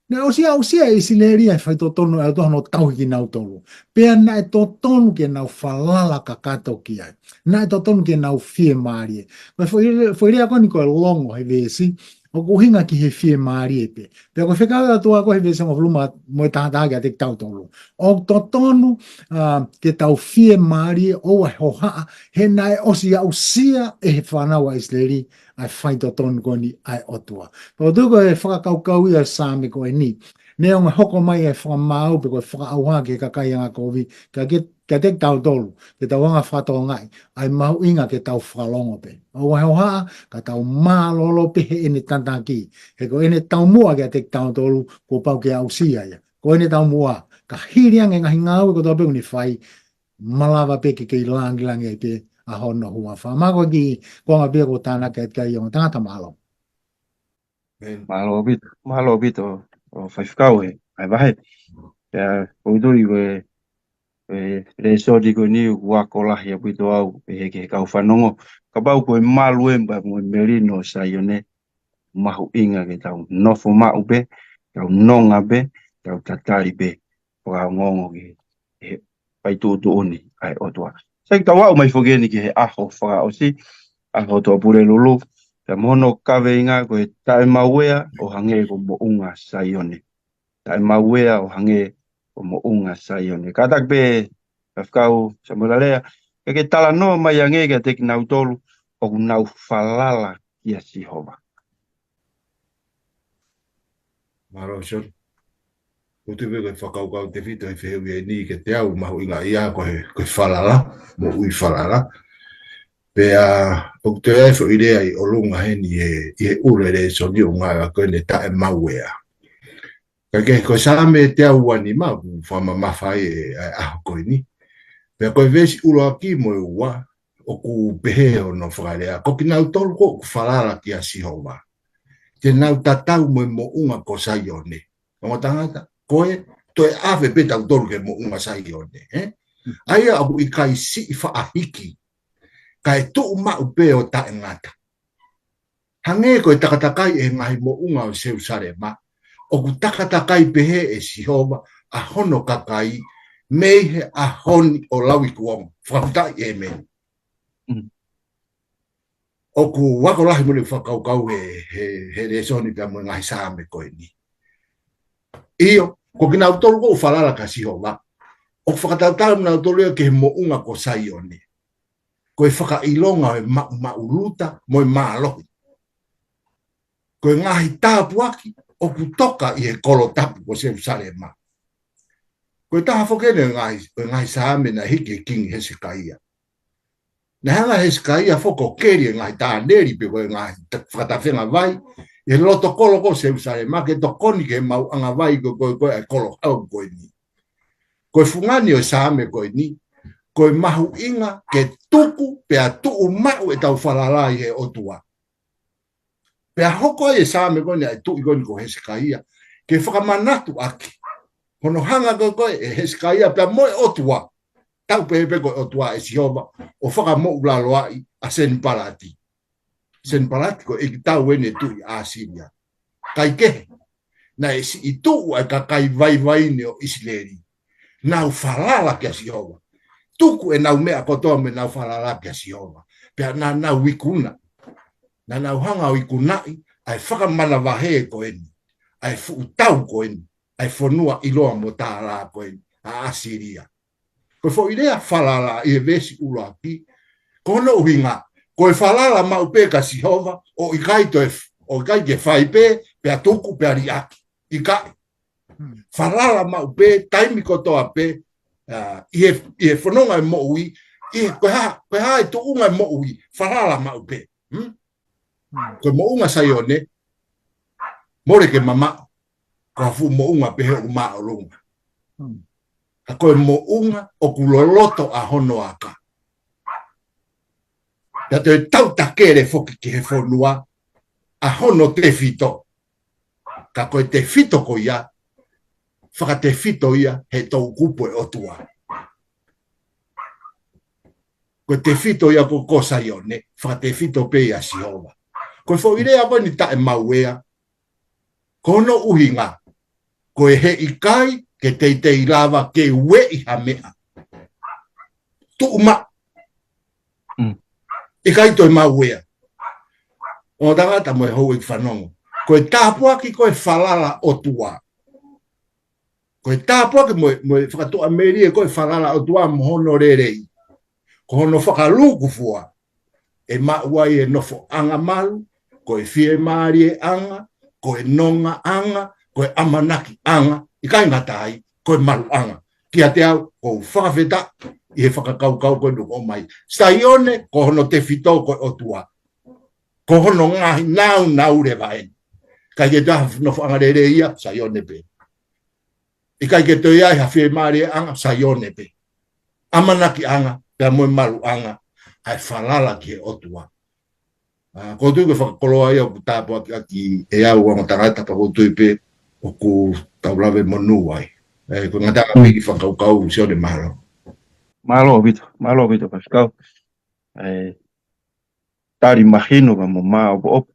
Naʻe ʻosi aʻusia ʻe ʻIsileli ʻa e faitotonu ʻa e ʻOtua hono tauhi kinautolu. Pea naʻe totonu ke nau falala kakato ki ai. Naʻe totonu ke nau fiemālie. Ko e foʻi, foʻi lea ko eni ko e longo he veesi, ʻoku ʻuhinga ki he fiemālie pē. Pea ko e fekau ʻa e ʻOtua ko ē he veesi hongofulu mā, mo e taha taha kiate kitautolu. ʻOku totonu, ā, ke tau fiemālie ʻoua ʻe hohaʻa, he naʻe ʻosi aʻusia ʻe he fānau ʻa ʻIsileli ʻa e faitotonu ko eni ʻa e ʻOtua. Pea ʻoku tuku ko e fakakaukau ia ʻa e Saame ko eni. Neongo e hoko mai e fakamaau pe ko e fakaʻauha ki he kakai angakovi, ka ke, kiate kitautolu, ke tau hanga ʻo fakatokangaʻi ʻa e mahuʻinga ke tau fakalongo pē. ʻOua ʻe hohaʻa, ka tau mālōlō pē heʻene tataki. He ko ʻene taumuʻa kiate kitautolu, kuo pau ke aʻusia ia. Ko ʻene taumuʻa, ka hili ange e ngaahi ngāue kotoa pē ʻoku ne fai, malava pē ke kei langilangi ai pē ʻa hono huafa. Mālō ki he konga pē ko ē ʻoku tānaki atu ki ai e ongo tangata, mālō. Mālō ʻaupito, mālō ʻaupito ʻa e faifekau he ʻa e vahe. Pea ʻoku ou tui ko e, e lēsoni ko eni ʻoku ako lahi ʻaupito au, pehē ki he kau fanongo. Kapau ko e malu ē pea mo e melino ʻo Saione, mahuʻinga ke tau nofo maʻu pē, tau nonga pē, tau tatali pē, fakaongoongo ki he faituʻutuʻuni ʻa e ʻOtua. Sai, tau aʻu mai foki eni ki he ʻaho fakaʻosi, ʻaho Tuʻapulelulu, pea mo hono kaveinga ko e taʻemauea ʻo hangē ko Moʻunga Saione. Taʻemauea ʻo hangē ko Moʻunga Saione. Kātaki pē, faifekau Samuela Lea, ke ke talanoa mai ange kiate kinautolu ʻoku nau falala kia Sihova. Mālō, Sione. ʻOku ou tui pē ko e fakakaukau tefito he fehuʻi eni kiate au, mahuʻinga ia ko e, ko e falala, moʻui falala. Pea ʻoku toe ʻi ai e foʻi lea ʻi ʻolunga heni he, ʻi he ʻuluaki lēsoni ʻoku ngāueʻaki ko eni e taʻemauea. Ka ko e, ko e Saame teau uanima ʻoku fakamamafa ai e, e ʻaho ko eni. Pea ko e veesi ʻuluaki mo e ua, ʻoku pehē hono fakalea: Ko kinautolu ko ē ʻoku falala kia Sihova, te nau tatau mo e moʻunga ko Saione. Ongo tangata, ko e toe ʻave pē tautolu ki he Moʻunga Saione, ē? ʻA ia ʻoku ʻikai siʻi faʻa hiki, kae tuʻu maʻu pē ʻo taʻengata. Hangē ko e takatakai ʻe he ngaahi moʻunga ʻo Selusalema, ʻoku takatakai pehē ʻe Sihova ʻa hono kakai mei he ʻaho ni ʻo lauikuonga. Fakafetaʻi, ʻēmeni. Mm. ʻOku ako lahi moʻoni e fakakaukau he, he, he lēsoni pea mo e ngaahi Saame ko eni. ʻIo, ko kinautolu ko ē ʻoku falala kia Sihova, ʻoku fakatautau kinautolu ia ki he moʻunga ko Saione. Ko e fakaʻilonga ʻo e maʻumaʻuluta mo e mālohi. Ko e ngaahi tāpuaki ʻoku toka ʻi he kolo tapu ko Selusalema. Ko e taha foki eni ʻo e ngaahi, ʻo e ngaahi Saame naʻe hiki ʻe Kingi Hesekaia. Naʻe hanga ʻe Hesekaia foki ʻo keli e ngaahi tāneli pe ko e ngaahi ta-, fakatafenga vai ʻi he loto kolo ko Selusalema ke tokoni ki he maʻuʻanga vai ko, ko, ko e kolo ʻau ko eni. Ko e fungani ʻo e Saame ko eni, ko e mahuʻinga ke tuku pea tuʻu maʻu ʻetau falala ʻi he ʻOtua. Pea hoko ai e Saame ko eni ʻa e tuʻi ko eni ko Hesekaia ke fakamanatu ʻaki hono hanga ko ē ʻe Hesekaia pea mo e ʻOtua, tau pehē pē ko e ʻOtua ʻe Sihova, ʻo fakamoʻulaloaʻi ʻa Senipalati. Senipalati ko e ʻeikitau eni e tuʻi ʻAsilia. Kaikehe, naʻe siʻi tuʻu ʻa e kakai vaivai ni ʻo ʻIsileli. Nau falala kia Sihova. Tuku ʻenau meʻa kotoa mo ʻenau falala kia Sihova. Pea naʻa nau ikuna. Naʻa nau hanga ʻo ikunaʻi ʻa e fakamanavahē ko eni, ʻa e fuʻu tau ko eni, ʻa e fonua ʻiloa mo tālā ko eni, ʻa ʻAsilia. Ko e foʻi lea falala ʻi he veesi ʻuluaki, ko hono ʻuhinga, ko e falala maʻu pē kia Sihova, ʻo ʻikai toe f-, ʻo ʻikai ke fai pē, pea tuku, pea liʻaki. ʻIkai. Hmm. Falala maʻu pē, taimi kotoa pē, ʻa, ʻi he, ʻi he fononga e moʻui, ʻi he, ko e hā, ko e hā e tuʻunga e moʻui, falala maʻu pē. Hmm? Ko e moʻunga Saione, mole ke mamaʻo, ko ha fuʻu moʻunga pē he ʻoku māʻolunga. Hmm. Ka ko e moʻunga ʻoku loloto ʻa hono aka. Pea toe tautakele foki ki he fonua, ʻa hono tefito. Ka ko e tefito ko ia, fakatefito ia he toʻukupu e ʻOtua. Ko e tefito ia ko, ko Saione, fakatefito pē ʻia Sihova. Ko e foʻi lea ko eni taʻemauea, ko hono ʻuhinga, ko e heʻikai ke teitei lava ke ueʻi ha meʻa. Tuʻu maʻu. Mm. ʻIkai toe mauea. Ongo tangata mo e houʻeiki fanongo. Ko e tāpuaki ko e falala ʻOtua. Ko e tāpuaki mo e, mo e fakatuʻamelie ko e falala ʻOtua mo hono lelei. Ko hono fakalūkufua, ʻe maʻu ai e nofoʻanga malu, ko e fiemālieʻanga, ko e nongaʻanga, ko e ʻamanakiʻanga, ʻikai ngata ai, ko e maluʻanga. Kiate au, ʻoku ou fakafetaʻi ʻi he fakakaukau ko eni ʻoku ʻomai. Saione, ko hono tefito ko e ʻOtua. Ko hono ngaahi nāunau leva eni. ʻIkai ke toe ʻi ai ha nofoʻanga lelei ia, Saione pē. ʻIkai ke toe ʻi ai ha fiemālieʻanga, Saione pē. ʻAmanakiʻanga, pea mo e maluʻanga, ʻa e falala ki he ʻOtua. ʻA, ʻoku ou tui ko e fakakoloa ia ʻoku tāpuakiʻaki ʻe au ongo tangata, pea ʻoku ou tui pē ʻoku tau lave monū ai. ʻE, ko e ngataʻanga pē ki he fakakaukau, Saione, mālō. Mālō ʻaupito, mālō ʻaupito, Faifekau. ʻE, tali mahino pea mo māʻopoʻopo.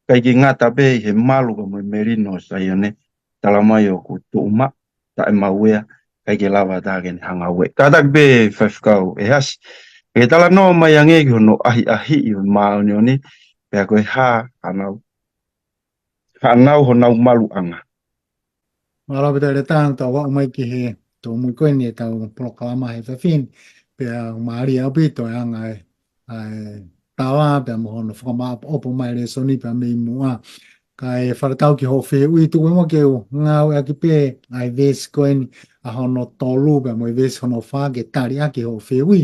ʻIkai ke ngata pē ʻi he malu pea mo e melino ʻo Saione, talamai ʻoku tuʻu maʻu, taʻemauea, ʻikai ke lava ha taha ke ne hanga ʻo ueʻi. Kātaki pē Faifekau ʻEhasi, ke talanoa mai ange ki hono ʻahiʻahiʻi ʻo e māʻoniʻoni, pea ko e hā hanau, hanau honau maluʻanga. Mālō ʻaupito Leta, tau aʻu mai ki he tōmui ko eni ʻetau polokalama he efiafi ni, pea mālie ʻaupito e anga e, ʻa e tala, pea mo hono fakamāʻopoʻopo mai e lēsoni pea mei muʻa. Kae fakatatau ki hoʻo fehuʻi, tuku muʻa ke u ngāueʻaki pē ʻa e veesi ko eni ʻa hono tolu, pea mo e veesi hono fā ke tali ʻaki hoʻo fehuʻi,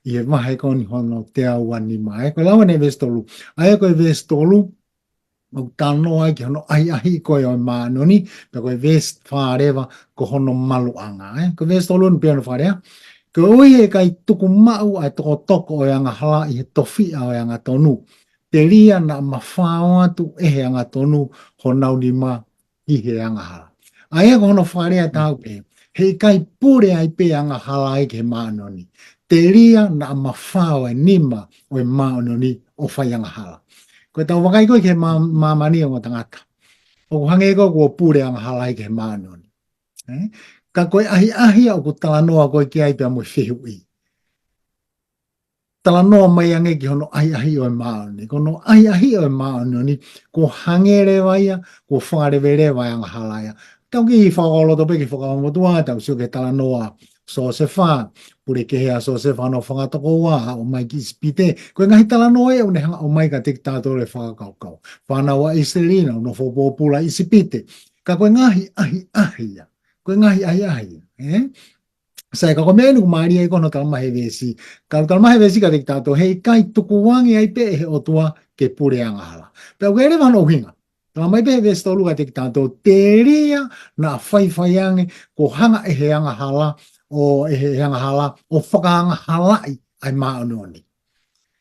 ʻi he vahe ko eni hono teau uanima. ʻE, ko e lau eni e veesi tolu. ʻA ia ko e veesi tolu, ʻoku talanoa ai ki hono ʻahiʻahiʻi ko ē ʻo e māʻoniʻoni, pea ko e veesi fā leva ko hono maluʻanga, ē? Ko e veesi tolu eni pea hono fakalea. Koeʻuhi he ʻikai tuku maʻu ʻa e tokotoko ʻo e angahala ʻi he tofiʻa ʻo e angatonu. Telia naʻa mafao atu ʻe he angatonu honau nima ki he angahala. ʻA ia ko hono fakalea ʻe taha pē, he ʻikai pule ai pē angahala ai ki he māʻoniʻoni. Telia naʻa mafao e nima ʻo e māʻoniʻoni ʻo fai angahala. Ko ʻetau vakai ko ē ki he mā-, māmani ongo tangata, ʻoku hangē ko ē kuo pule angahala ai ki he māʻoniʻoni. Ē? Ka ko e ʻahiʻahi ia ʻoku talanoa ko ē ki ai pea mo e fehuʻi. Talanoa mai ange ki hono ʻahiʻahiʻi ʻo e māʻoniʻoni. Ko hono ʻahiʻahiʻi ʻo e māʻoniʻoni, kuo hangē leva ia, kuo fakaleveleva e angahala ia. Tau kiʻi fakaloto pē ki he Fuakava Motuʻa, tau sio ki he talanoa ʻo Siosefa, pule kehe ʻa Siosefa hono fanga tokoua, ʻomai ki ʻIsipite. Ko e ngaahi talanoa ia ʻoku ne hanga ʻo ʻomai kiate kitautolu e fakakaukau. Fānau ʻa ʻIsileli naʻa nau nofo pōpula ʻi ʻIsipite. Ka ko e ngaahi ʻahiʻahi ia. Ko e ngaahi ʻahiʻahi ia, ē? Sai, ka ko e meʻa eni ʻoku mālie ai ko hono talamai he veesi. Ka ʻoku talamai he veesi kiate kitautolu, he ʻikai tukuange ai pē ʻe he ʻOtua ke pule angahala. Pea ʻoku ʻi ai leva hono ʻuhinga. Talamai pē he veesi tolu kiate kitautolu, telia naʻa faifai ange kuo hanga ʻe he angahala, ʻo ʻe he angahala, ʻo fakaangahalaʻi ʻa e māʻoniʻoni.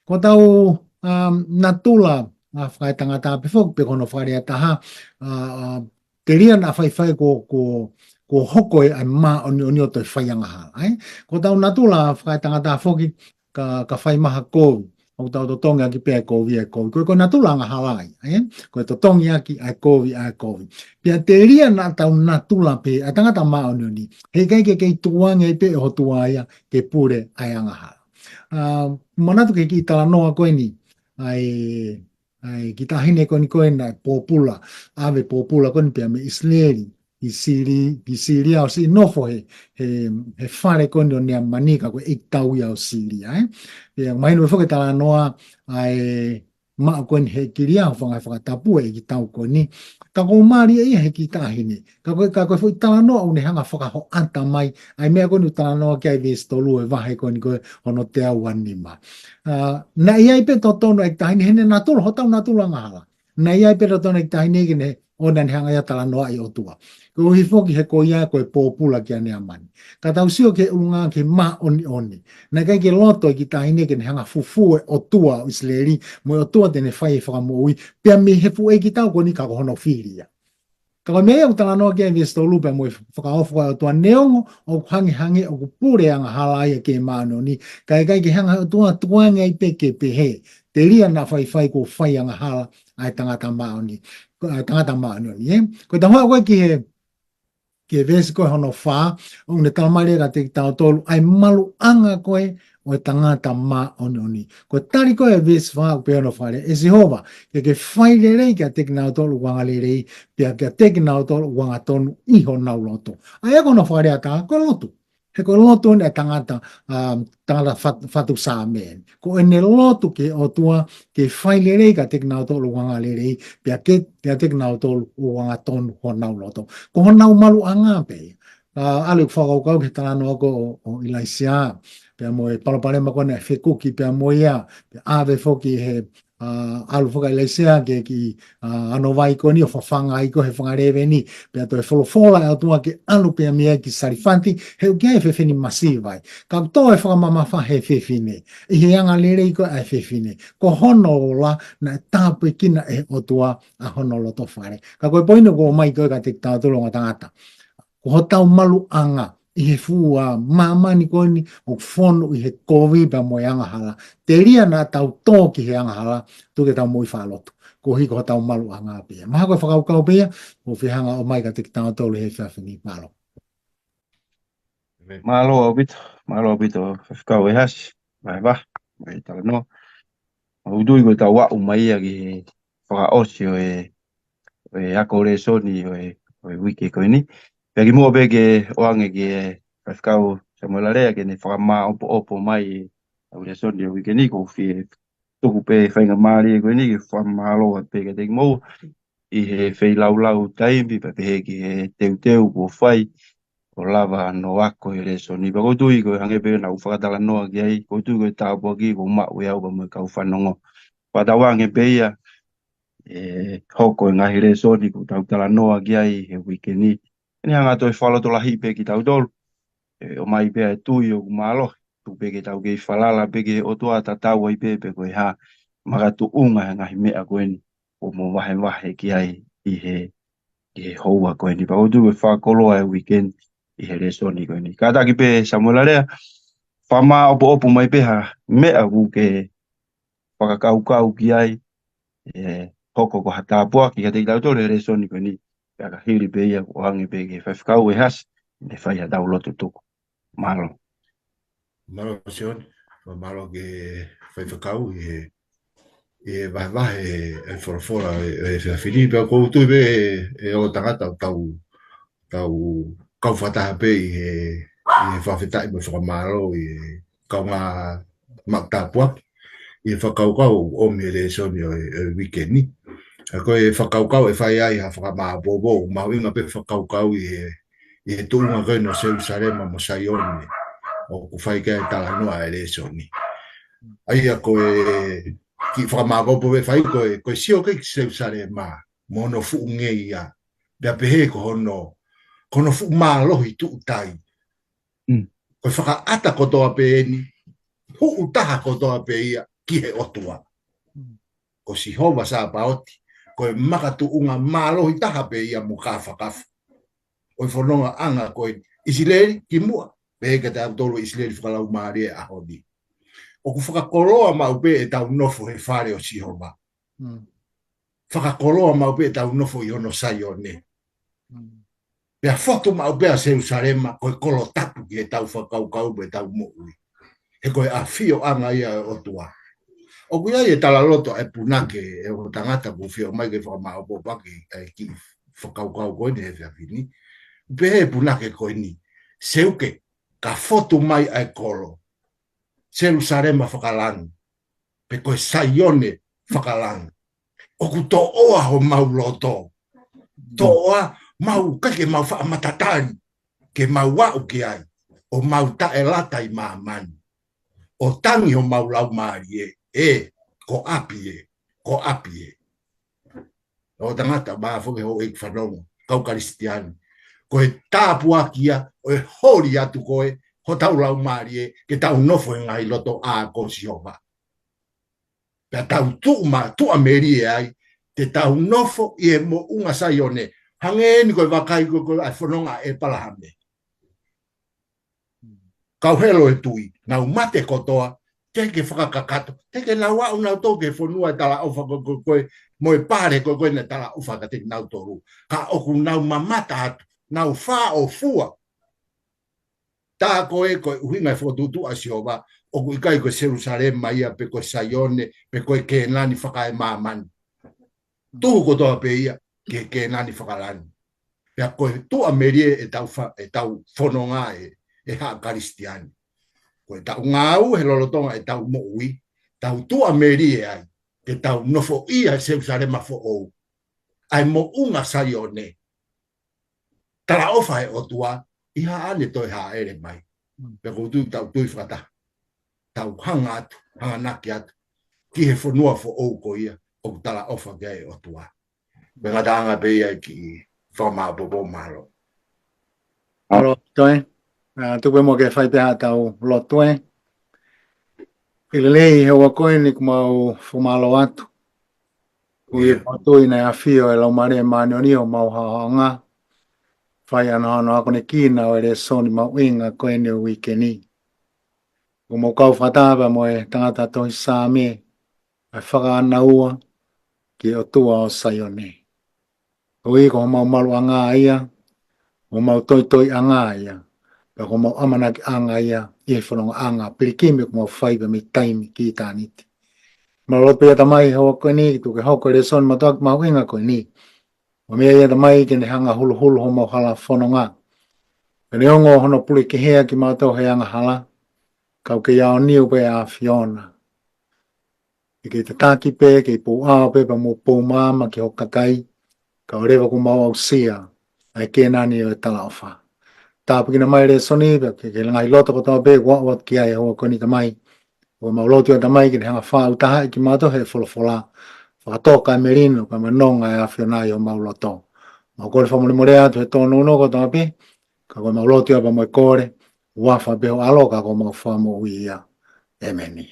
Ko ʻetau, um, natula, ʻa, fakaetangata pē foki, pe ko hono fakalea ʻe taha, ʻa, ʻa, telia naʻa faifai kuo, kuo, kuo hoko ʻa e māʻoniʻoni ʻo toe fai angahala, ē? Ko ʻetau natula fakaetangata foki, ka, ka fai mai ha kovi, ʻoku tau totongi ʻaki pē ʻa e kovi ʻa e kovi. Ko e, ko e natula angahala ia, ē? Ko e totongi ʻaki ʻa e kovi ʻa e kovi. Pea telia naʻa tau natula pē, ʻa e tangata māʻoniʻoni, he ʻikai ke kei tukuange ai pē ʻe he ʻOtua ia ke pule ʻa e angahala. ʻA, manatu ki he kiʻi talanoa ko eni, ʻa e, ʻa e kiʻi taʻahine ko eni ko ē naʻe pōpula, ʻave pōpula ko eni pea mei ʻIsileli ki Sili-, ki Sīlia, ʻo siʻi nofo he, he, he fale ko eni ʻo Neamani, ka ko e ʻeikitau ia ʻo Sīlia, ē. Pea mahino foki e talanoa ʻa e, maʻu ko eni he kilia ho fanga fakatapu ʻe ʻEiki tau ko eni. Ka ʻoku mālie ia he kiʻi taʻahine. Ka ko e, ka ko e foʻi talanoa ʻoku ne hanga fakahoʻata mai ʻa e meʻa ko eni ʻoku talanoa ki ai veesi tolu ʻo e vahe ko eni ko e hono teau uanima. ʻA, naʻe ʻi ai pē totonu ʻa e kiʻi taʻahine he naʻe natula, hotau natula angahala. Naʻe ʻi ai pē totonu ʻa e kiʻi taʻahine ke ne ʻoua naʻa ne hanga ia talanoaʻi ʻOtua. Koeʻuhi foki he ko ia ko e pōpula kia Neamani. Ka tau sio ki he ʻulungaanga ki he māʻoniʻoni. Naʻe ʻikai ke loto e kiʻi taʻahine ke ne hanga fufū e ʻOtua ʻo ʻIsileli, mo e ʻOtua te ne fai e fakamoʻui, pea mei he fuʻu ʻeikitau ko eni ka ko hono fili ia. Ka ko e meʻa ia ʻoku talanoa ki ai veesi tolu pea mo e fakaofo ʻa e ʻOtua neongo ʻoku hangehangē ʻoku pule angahala ia ki he māʻoniʻoni. Ka ʻikai ke hanga ʻOtua tukuange ai pē ke pehē. Telia naʻa faifai kuo fai angahala ʻa e tangata māʻoni. Ko, ʻa e tangata māʻoniʻoni, ē? Ko e taha ko ē ki he, ki he veesi ko e hono fā, ʻoku ne talamai leva kiate kitautolu, ʻa e maluʻanga ko ē ʻo e tangata māʻoniʻoni. Ko e tali ko ē veesi fā ʻoku pehē hono fakalea, ʻE Sihova, ke ke fai lelei kiate kinautolu ʻoku angalelei, pea kiate kinautolu ʻoku angatonu ʻi honau loto. ʻA ia ko hono fakalea ʻe taha, ko e lotu. He ko e lotu eni ʻa e tangata, um, tangata fat-, fatu saame. Ko ʻene lotu ki he ʻOtua, ke fai lelei kiate kinautolu ʻoku angalelei, pea ke, kiate kinautolu ʻoku angatonu honau loto. Ko honau maluʻanga pē. ʻA, ʻalu ʻeku fakakaukau ki he talanoa ko ē ʻo, ʻo ʻIlaisiā, pea mo e palopalema ko ē naʻe fekuki pea mo ia, pea ʻave foki he, ʻa, ʻalu foki ʻa ʻIlaisiā ki he kiʻi, ʻa, ano vai ko eni ʻo fafanga ai ko ē he fanga lēveni, pea toe folofola ʻa e ʻOtua ke ʻalu pē mei ai ki Salifati, he ʻoku ʻi ai e fefine masiva ai. Ka ʻoku tō e fakamamafa he fefine, ʻi he angalelei ko ē ʻa e fefine, ko hono ola naʻe tāpuekina ʻe he ʻOtua ʻa hono loto fale. Ka ko e poini ʻoku ʻomai ko ē kiate kitautolu ongo tangata. Ko hotau maluʻanga ʻi he fuʻu māmani ko eni ʻoku fonu ʻi he kovi pea mo e angahala. Telia naʻa tau tō ki he angahala, tuku ke tau moʻui fakalotu. Koeʻuhi ko hotau maluʻanga pē ia. Mahalo ko e fakakaukau pē ia, ʻoku ou fie hanga ʻo ʻomai kiate kitautolu he efiafi ni, mālō. Mālō ʻaupito, mālō ʻaupito, Faifekau ʻEhasi, vahevahe, mo e talanoa. ʻOku ou tui ko e tau aʻu mai ia ki he fakaʻosi ʻo e, ʻo e ako lēsoni ʻo e, ʻo e uike ko eni. Pea kimuʻa pē ke ʻoange ki he Faifekau Samuela Lea ke ne fakamāʻopoʻopo mai ʻa e lēsoni ʻo e uike ni, ʻoku ou fie tuku pē faingamālie ko eni ke fakamālō atu pē kiate kimoua ʻi he feilaulau taimi, pea pehē ki he teuteu kuo fai, ʻo lava hono ako e lēsoni. Pea ʻoku ou tui ko e hangē pē naʻa ku fakatalanoa ki ai, ʻoku ou tui ko e tāpuaki kuo u maʻu ʻe au pea mo e kau fanongo. Fakatauange pē ia, ʻe hoko e ngaahi lēsoni kuo tau talanoa ki ai he uike ni. ʻE ne hanga ʻo toe fakalotolahiʻi pē kitautolu. ʻE ʻomai pē ʻa e tui ʻoku mālohi. Tuku pē ke tau kei falala pē ki he ʻOtua, tatau ai pē pe ko e hā makatuʻunga he ngaahi meʻa ko eni ʻoku mou vahevahe ki ai ʻi he, ʻi he houa ko eni. Pea ʻoku ou tui ko e fakakoloa e uike ni ʻi he lēsoni ko eni. Kātaki pē Samuela Lea, fakamāʻopoʻopo mai pē ha meʻa ʻoku ke fakakaukau ki ai, ʻe hoko ko ha tāpuaki kiate kitautolu he lēsoni ko eni. Pea ka hili pē ia ʻoku ʻoange pē ki he Faifekau ʻEhasi, ne fai haʻatau lotu tuku. Mālō. Mālō Sione, mālō ki he Faifekau ʻi he, ʻi he vahevahe ʻa e folofola ʻo e, ʻo e efiafi ni, pea ʻoku ou tui pē ʻe, ʻe ongo tangata ʻoku tau, tau kau fakataha pē ʻi he, ʻi he fakafetaʻi mo e fakamālō ʻi he kaungā maʻu tāpuaki ʻi he fakakaukau ʻoku ʻomi he lēsoni ʻo e, ʻo e uike ni. ʻA ia ko e fakakaukau ʻe fai ai ha fakamāʻopoʻopo, mahuʻinga pē fakakaukau ʻi he, ʻi he tuʻunga ko eni ʻo Selusalema mo Saione, ʻoku fai ki ai e talanoa e lēsoni. ʻA ia ko e kiʻi fakamāʻopoʻopo ʻe fai ko e, ko e sio ki Selusalema mo hono fuʻu ngeia. Pea pehē ko hono, ko hono fuʻu mālohi tuʻutai. Mm. Ko e fakaʻata kotoa pē eni, huʻu taha kotoa pē ia ki he ʻOtua. Mm. Ko Sihova Sāpaoti, ko e makatuʻunga mālohi taha pē ia mo kāfakafa. ʻO e fonongaʻanga ko ē ʻIsileli kimuʻa, pehē kiate kitautolu ʻIsileli fakalaumālie ʻaho ni. ʻOku fakakoloa maʻu pē ʻetau nofo he fale ʻo Sihova. Mm. Fakakoloa maʻu pē ʻetau nofo ʻi hono Saione. Mm. Pea fotu maʻu pē ʻa Selusalema ko e kolo tapu ki heʻetau fakakaukau mo ʻetau moʻui. He ko e ʻafioʻanga ia ʻo e ʻOtua. ʻOku ʻi ai e talaloto ʻa e punake ʻe ongo tangata ʻoku ou fie ʻomai ke fakamāʻopoʻopo ʻaki ʻa e kiʻi fakakaukau ko eni he efiafi ni. Pehē ʻe he punake ko eni, seuke, ka fotu mai ʻa e kolo, Selusalema fakalangi, pe ko e Saione fakalangi. ʻOku toʻoa homau loto. Toʻoa mau ʻikai ke mau faʻa matatali ke mau aʻu ki ai, ʻo mau taʻelata ʻi māmani. ʻO tangi homau laumālie, ē, ko ʻapi ē, ko ʻapi ē. ʻO tangata mā foki houʻeiki fanongo, kau Kalisitiane. Ko e tāpuaki ia ʻo e holi atu ko ē hotau laumālie ke tau nofo he ngaahi lotoʻā ko Sihova. Pea tau tuʻu ma-, tuʻamelie ai, te tau nofo ʻi he moʻunga Saione. Hangē ni ko e vakai ko, ko e fononga ʻa ʻEpalahame. Kau helo e tui, nau mate kotoa, teʻeki fakakakato, teʻeki nau aʻu nautolu ki he fonua ʻe talaʻofa ko, ko, ko ē, mo e pale ko, ko ē naʻe talaʻofa kiate kinautolu. Ka ʻoku nau mamata atu, nau fāʻofua. Tā ko ē ko e ʻuhinga e fokotuʻutuʻu ʻa Sihova, ʻoku ʻikai ko Selusalema ia pe ko Saione, pe ko e Kēnani fakaemāmani. Tuhu kotoa pē ia ki he Kēnani fakalangi. Pea ko e tuʻamelie ʻetau fa-, ʻetau fononga ē, ʻe haʻa Kalisitiane. Ko ʻetau ngāue he lolotonga ʻetau moʻui, tau tuʻamelie ai, ke tau nofoʻia Selusalema foʻou. ʻA e moʻunga Saione. Talaʻofa ʻe he ʻOtua, ʻi haʻane toe hāʻele mai. Pea ʻoku ou tui tau tui fakataha. Tau hanga atu, hanganaki atu. Ki he fonua foʻou ko ia, ʻoku talaʻofa ki ai e ʻOtua. Pea ngataʻanga pē ia ki he fakamāʻopoʻopo, mālō. Mālō, toe. Ā, tuku pē muʻa ke fai pē haʻatau lotu ē. ʻE lelei he ʻaho ko eni ʻoku mau fakamālō atu. Ko ia. ʻOku mau tui naʻe ʻafio e Laumālie Māʻoniʻoni ʻi homau haohaoa. Fai hano hano akonekina ʻo e lēsoni mahuʻinga ko eni ʻo e uike ni. ʻOku mau kau fakataha pea mo e tangata tohi Saame, ʻa e fakaʻānaua ki he ʻOtua ʻo Saione. ʻOku ʻi ai ko homau maluʻanga ia, homau toitoiʻanga ia, pea ko homau ʻamanakiʻanga ia, ʻi he fonongaʻanga pilikimi ʻoku mau fai pē mei taimi ki ʻitāniti. Mau lotu pē ʻa Tamai he ʻaho ko eni, tuku ke hoko e lēsoni mātuʻaki mahuʻinga ko eni. ʻO meʻa ia Tamai ke ne hanga huluhulu homau hala fononga. Ke ne ongo hono pule kehe ʻa kimautolu he angahala, kau ke aoniu pē ʻa e ʻAfiona. ʻE kei tataki pē, kei pouʻao pē, pea mo poumaama ki ho kakai, kae ʻoua leva kuo mau aʻusia ʻa e Kēnani ʻo e talaʻofa. Tāpuekina mai e lēsoni, pea ke, ke ngaahi loto kotoa pē, ʻoku aʻu atu ki ai he ʻaho ko eni Tamai. ʻOku mau lotu ʻa Tamai ke ne hanga fāʻūtahaʻi kimautolu he folofola. Fakatoka e melino, pea mo e nonga ʻa e ʻAfiona ʻi homau loto. Mau kole fakamolemole atu he tōnounou kotoa pē, ka ʻoku mau lotu ia pea mo e kole, huafa pē ho ʻAlo, ka ko homau Fakamoʻui ia. ʻĒmeni.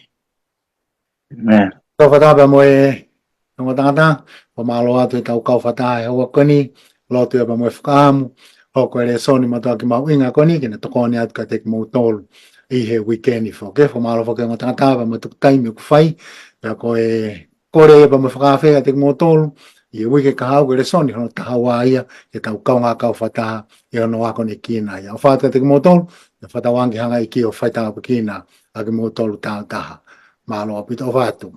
ʻĒmeni. Tau fakataha pea mo e ongo tangata, fakamālō atu he tau kau fakataha he ʻaho ko eni, lotu ia pea mo e fakaʻamu, hoko e lēsoni mātuʻaki mahuʻinga ko eni, ke ne tokoni atu kiate kimoutolu ʻi he uike ni foki. Fakamālō foki ongo tangata pea mo e tuku taimi ʻoku fai, pea ko e kole ia pea mo e fakaafe kiate kimoutolu, ʻi he uike kahaʻu ko e lēsoni hono taha ua ia, ke tau kaungā kau fakataha, ʻi hono akonekina ia. ʻOfa atu kiate kimoutolu, pea fakatauange ke hanga ʻe he ʻEiki ʻo faitāpuekina ʻa kimoutolu tāutaha. Mālō ʻaupito, ʻofa atu.